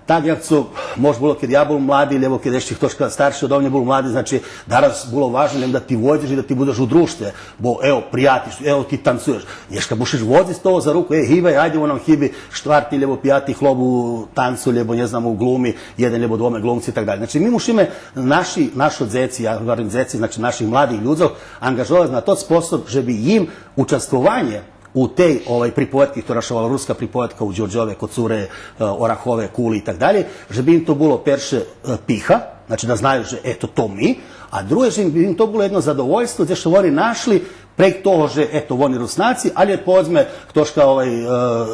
так як цо мож було кед я бул млади, лєбо кед ище хтошка старши одо мнє бул млади, значи, дараз було важно лєм да ти войдзеш и да ти будзеш у дружтве, бо, ево, приятели су, ево, ти танцуєш. Нєшка мушиш водзиц того за руку, е, гибай, ајде, вон нам хиби штварти лєбо пияти хлоп у танцу, лєбо, нє знам, у глуми, єден лєбо двоме глумци и так далєй. Значи, ми мушиме наши, нашо дзеци, я гварим дзеци, значи, наших младих людзох анґажовац на тот способ же би им участвованє у тей, овай, приповедки, хтора ше вола Руска приповедка у Дюрдьове, Коцуре, е, Орахове, Кули и так далєй, же би им то було перше, е, пиха, значи да знаю же, ето, то ми, а друге же би им то було єдно задовольство, дзе ше вони нашли прейґ того же, ето, вони Руснаци, алє, поведзме, хтошка, овай, е,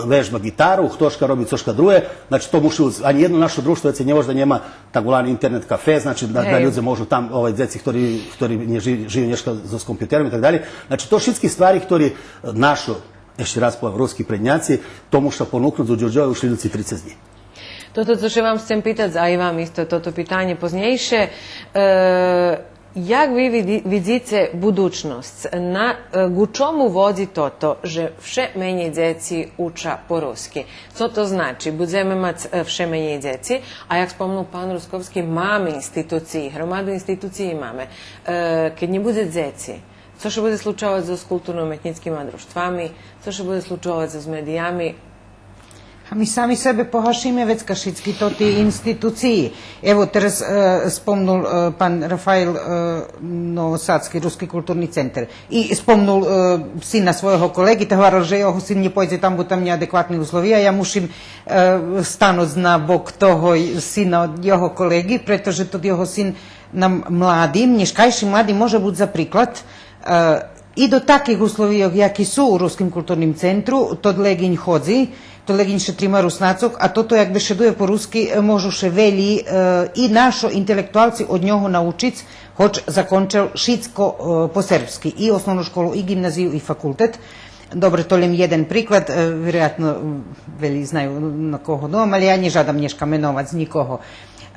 вежба ґитару, хтошка роби цошка друге, значи, то муши, анї єдно нашо дружтво вецей нє може да нєма так волани интернет кафе, значи да, да людзе можу там, овай, дзеци хтори, хтори нє жи-, жию нєшка зоз компютером и так далєй. Значи, то шицки ствари хтори, е, нашо, ище раз повем, руски преднїяци, то муша понукнуц у Дюрдьове у шлїдуци трицец днї. Тото цо ше вам сцем питац, а и вам исто тото питанє познєйше, е, як ви види-, видзице будучносц? На, е, ґу чому водзи тото же вше менєй дзеци уча по руски? Цо то значи? Будземе мац, е, вше менєй дзеци, а як спомнул пан Русковски, маме институциї, громаду институциї маме. Е, кед нє будзе дзеци, цо ше будзе случовац зоз културно-уметнїцкима дружтвами, цо ше будзе случовац зоз медиями? А ми сами себе погашиме вецка шицки тоти институциї. Ево, тераз, е, спомнул, е, пан Рафаїл, е, Новосадски Руски културни центер. И спомнул, е, сина свойого колеґи, та гварел же його син нє пойдзе там, бо там нєадекватни условия. Я мушим, е, стануц на бок того сина од його колеґи, прето же тот його син нам младим, нєшкайшим младим може буц за приклад, е, и до таких условийох, яки су у Руским културним центру, тот леґинь ходзи, тот леґинь ше трима Руснацох, а тото як бешедує по руски, е, можу ше велї, е, и нашо интелектуалци од нього научиц, гоч закончел шицко, е, по сербски, и основну школу, и ґимназию, и факултет. Добре, то лєм єден приклад, е, вироятно, м, велї знаю на кого думам, алє я нє жадам нєшка меновац нїкого.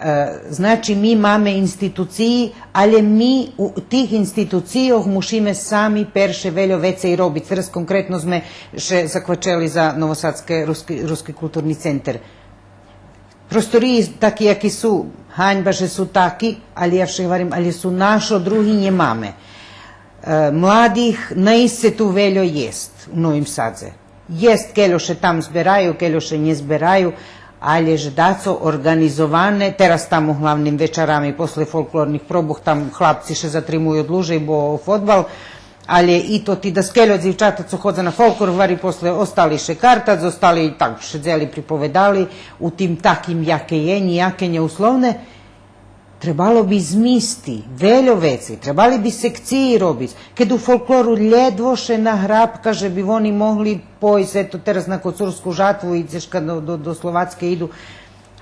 Е, значи, ми маме институциї, алє ми у тих институцийох мушиме сами перше вельо вецей робиц. Тераз конкретно зме ше заквачели за Новосадски Руски, Руски културни центер. Просториї таки, яки су, ганьба же су таки, алє я вше гварим, алє су нашо, други нє маме. Е, младих наисце ту вельо єст у Новим Садзе. Єст, кельо ше там збераю, кельо ше нє збераю, алє же дацо орґанизоване, тераз там углавним вечарами после фолклорних пробох, там хлапци ше затримую длужей, бо фодбал, алє и то ти даскельо дзивчата цо ходза на фолклор, гвари, после остали ше картац, остали так шедзели, приповедали, у тим таким яке є, нїяке, нєусловне. Требало би змисти вельо вецей, требали би секциї робиц. Кед у фолклору лєдво ше награбка же би вони могли пойсц, ето, тераз на Коцурску жатву и цешка до, до, до Словацкей иду.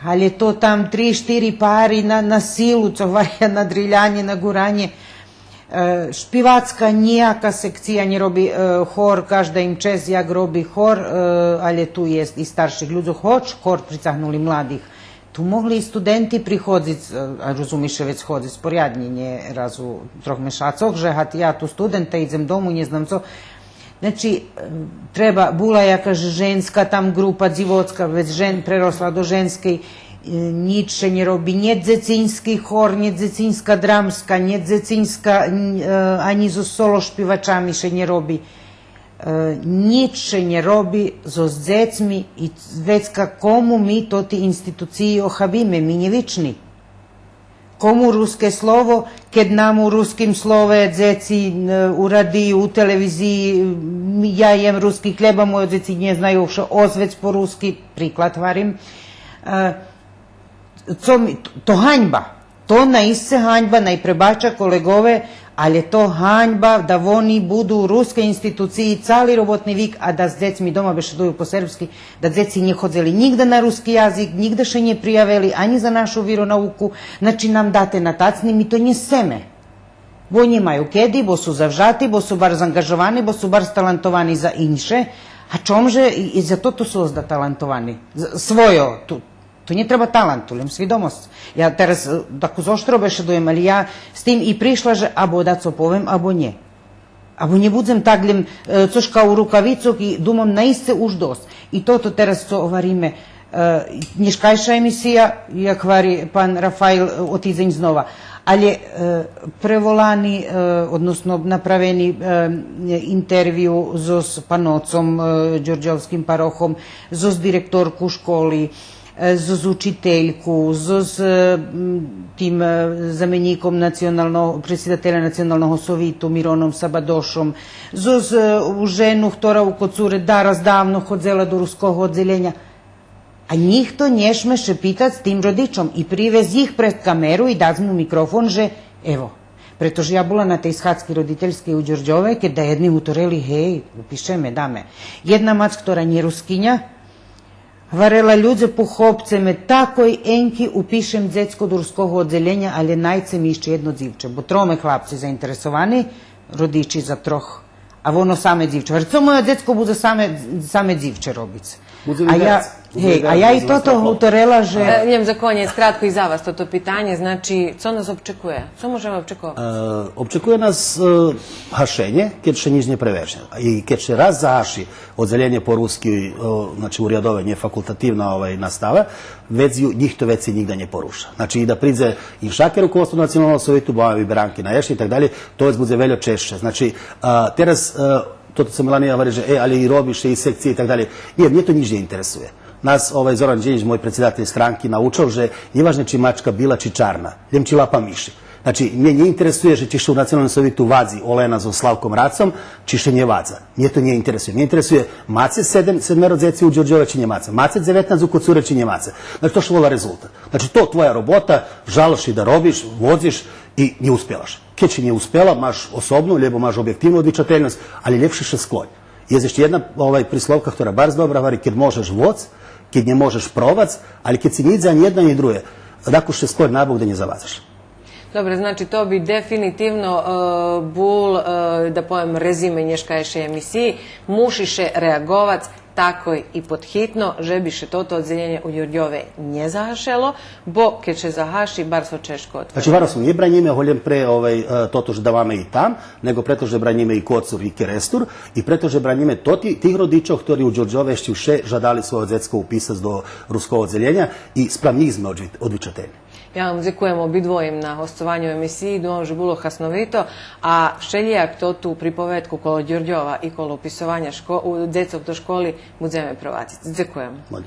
Алє то там три, штири пари на, на силу, цо гваря, на дрилянє, на ґуранє. Е, шпивацка нїяка секция нє роби, е, хор, кажда им чесц як роби хор, е, алє ту єст и старших людзох, гоч хор прицагнули младих. Ту могли и студенти приходзиц, е, а розумиш, вец ходзиц поряднє, нє раз у трох мешацох, же гад я ту студент, та идзем дому, нє знам цо. Значи, е, треба, була якаш женска там ґрупа, дзивоцка, вец жен-, преросла до женскей, е, нїч ше нє роби, нє дзецински хор, нє дзецинска драмска, нє дзецинска, е, анї зоз соло шпивачами ше нє роби. Е, нїч ше нє роби зоз дзецми и вецка кому ми тоти институциї охабиме, ми нєвични. Кому руске слово, кед нам у Руским слове дзеци, е, у радию, у телевизиї, м, я єм руски хлєб, а мойо дзеци нє знаю вше озвец по руски, приклад гварим. Е, цо ми, то ганьба. То наисце ганьба, най пребача колеґове, алє то ганьба да вони буду у рускей институциї цали роботни вик, а да з дзецми дома бешедую по сербски, да дзеци нє ходзели нїґда на руски язик, нїґда ше нє приявели, анї за нашу виронауку, значи нам дате на тацни, ми то нє сцеме. Бо нє маю кеди, бо су завжати, бо су барз анґажовани, бо су барз талантовани за инше. А чом же и, и за тото су озда талантовани? З-, свойо, ту, ту нє треба таланту, лєм свидомосц. Я тераз, е, таку зоштро бешедуєм, алє я з тим и пришла же або дацо повем, або нє. Або нє будзем так лєм, е, цошка у рукавицох и думам наисце уж досц. И тото тераз цо гвариме, е, нєшкайша емисия, як гвари пан Рафаил, е, о тидзень знова. Алє, е, преволани, е, односно направени, е, интервю зоз паноцом, е, Дьордьовским парохом, зоз директорку школи, е, зоз учительку, зоз, е, м, тим, е, заменїком националного, предсидателя Националного совиту Мироном Сабадошом, зоз, е, у жену хтора у Коцуре дараз давно ходзела до руского оддзелєня. А нїхто нє шме ше питац тим родичом и привесц их пред камеру и дац му микрофон же, ево. Прето же я була на тей схадзки родительскей у Дьордьове, кед даєдни гуторели, гей, упишеме, даме. Єдна мац, хтора нє Рускиня, гварела: людзе, похопце ме, такой енки упишем дзецко до руского оддзелєня, алє найце ми ище єдно дзивче, бо троме хлапци заинтересовани, родичи за трох, а воно саме дзивче. Гвари, цо мойо дзецко будзе саме, саме дзивче робиц? Будзе ми вец. Будзе ми вец, будзе ми вец. А я, гей, а я и тото гуторела же... Е, нє знам, за конєц, кратко и за вас тото питанє, значи, цо нас обчекує? Цо можеме обчековац? Е, обчекує нас, е, гашенє, кед ше нїч нє превежнє. И кед ше раз загаши оддзелєнє по руски, е, значи, урядове, нє факултативна, овай, настава, вец ю нїхто вецей нїґда нє поруша. Значи, и да придзе иншаке руководство Националного совиту, бо маме виберанки на єшен и так далєй, то вец будзе вельо чежше. Значи, а, тераз, е, тото цо Мелания гвари же, е, алє и роби ше и секциї и так далєй. Нє, мнє то нїч нє интересує. Нас, овай, Зоран Джилїч, мой предсидатель странки, научел же нє важне чи мачка била чи чарна, лєм чи лапа миши. Значи, мнє нє интересує же чи ше у Националним совиту вадзи Олена зоз Славком Рацом, чи ше нє вадза. Мнє то нє интересує. Мнє интересує, маце седем, седмеро дзеци у Дьордьове чи нє маце. Маце дзеветнац у Коцуре чи нє маце. Значи, то ше вола резултат. Значи, то твоя робота, жалош и да робиш, водзиш и нє успела ше. Кед ши нє успела, маш особну, лєбо маш обєктивну одвичательносц, алє лєпше ше склонь. Єст ище єдна, овай, присловка, хтора барз добра, гвари: кед можеш, водз, кед нє можеш, провадз, алє кед ци нє идзе анї єдно, анї друге, дакус ше склонь набок да нє завадзаш. Добре, значи, то би дефинитивно, е, бул, е, да повем, резиме нєшкайшей емисиї. Муши ше реаґовац такой и подхитно, же би ше тото оддзелєнє у Дьордьове нє загашело, бо кед ше загаши, барз го чежко отвориц. Значи, варно сом, нє бранїме го лєм пре, овай, е, тото же даваме и там, нєго прето же бранїме и Коцур и Керестур, и прето же бранїме тоти, тих родичох хтори у Дьордьове ище вше жадали свойо дзецко уписац до руского оддзелєня, и спрам нїх зме одвичательни. Я вам дзекуєм обидвоїм на госцованю у емисиї, думам же було хасновито, а вшелїяк тоту приповедку коло Дьордьова и коло уписованя шко-, у, дзецох до школи будземе провадзиц. Дзекуєм. Молим.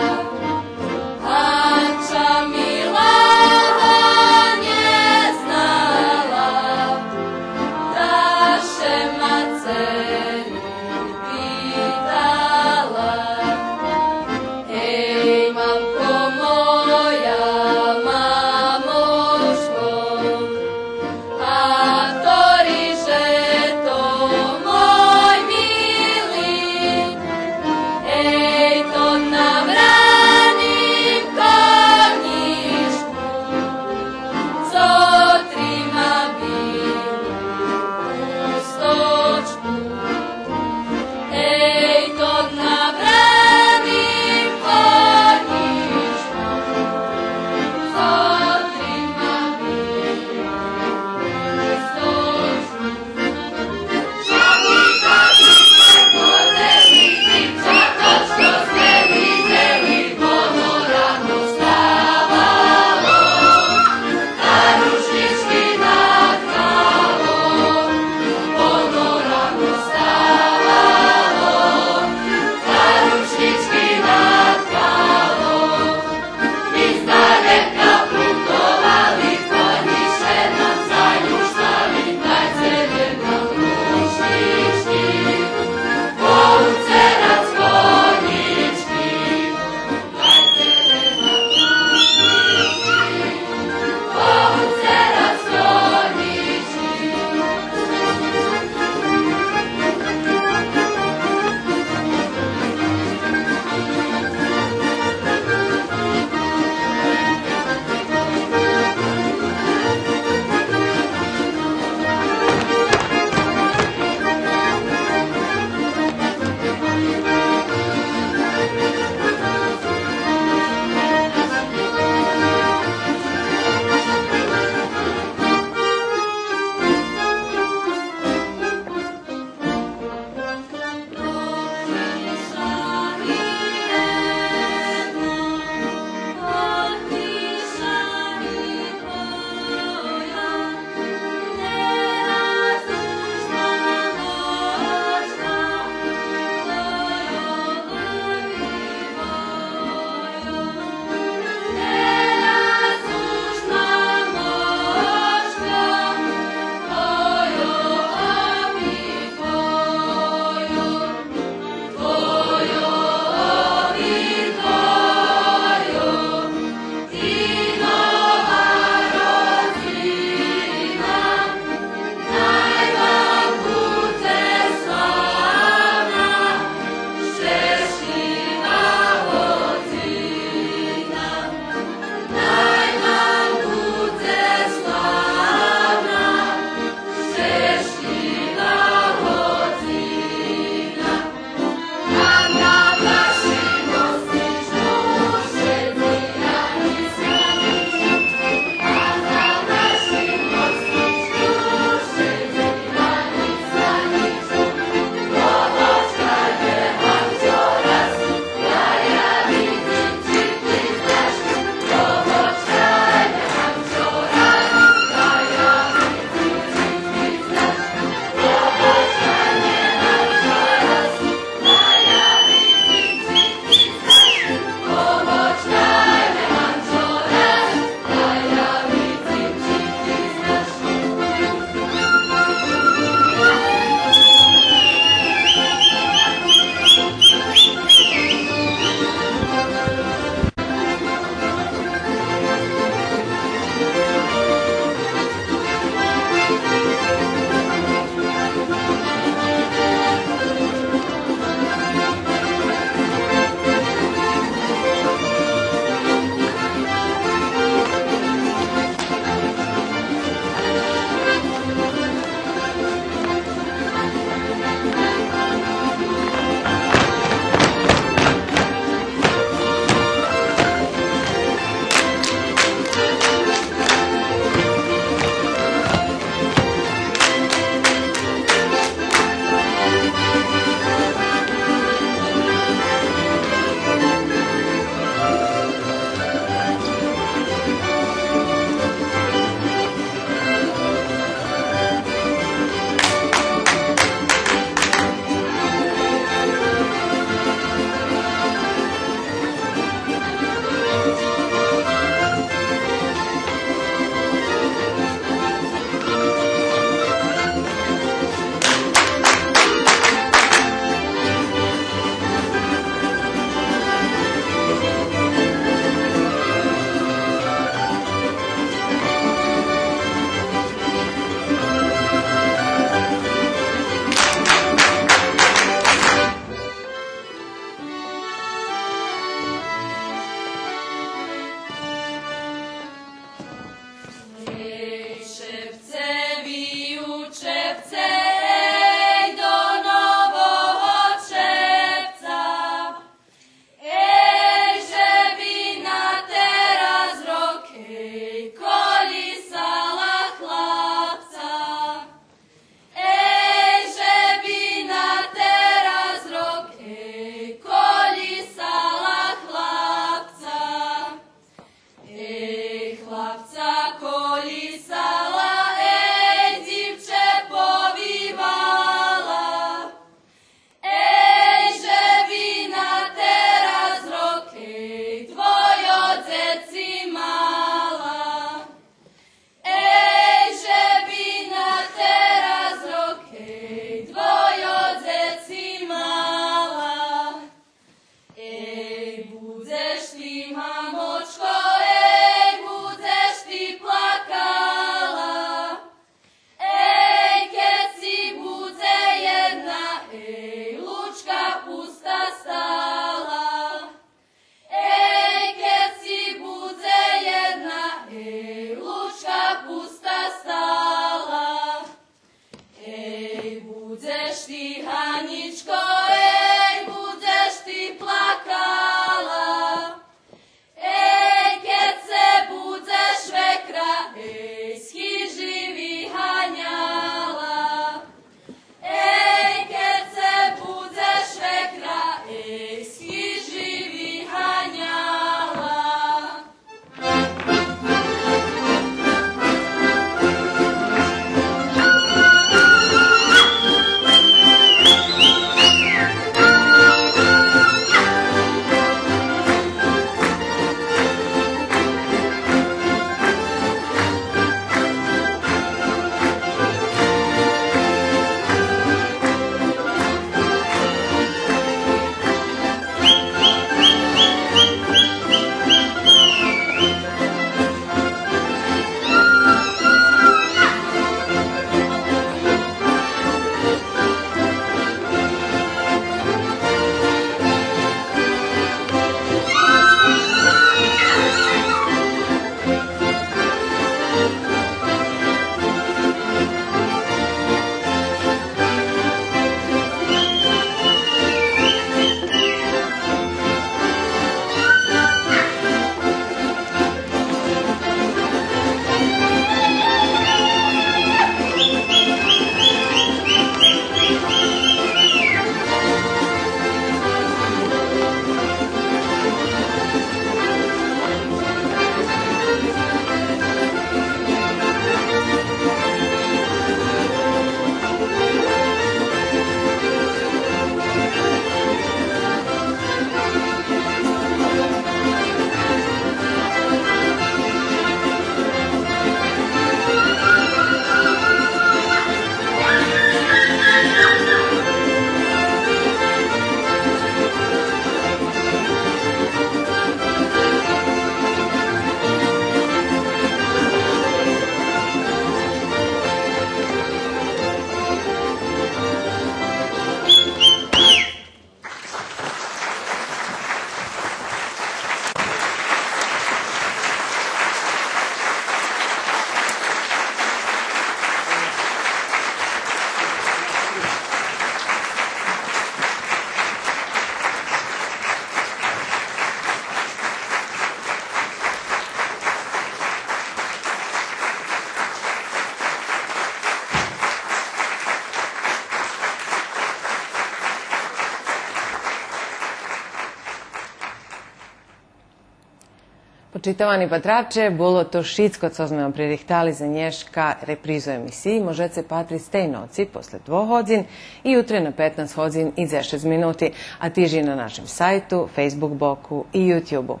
Читовани патраче, було то шицко цо зме вам пририхтали за нєшка. Репризу емисиї можеце патриц тей ноци после двох годзин и ютре на петнац годзин и дзешец минути, а тиж и на нашим сайту, Facebook боку и Ютюбу.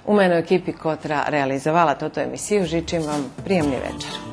У мено екипи котра реализовала тоту емисию жичим вам приємни вечар.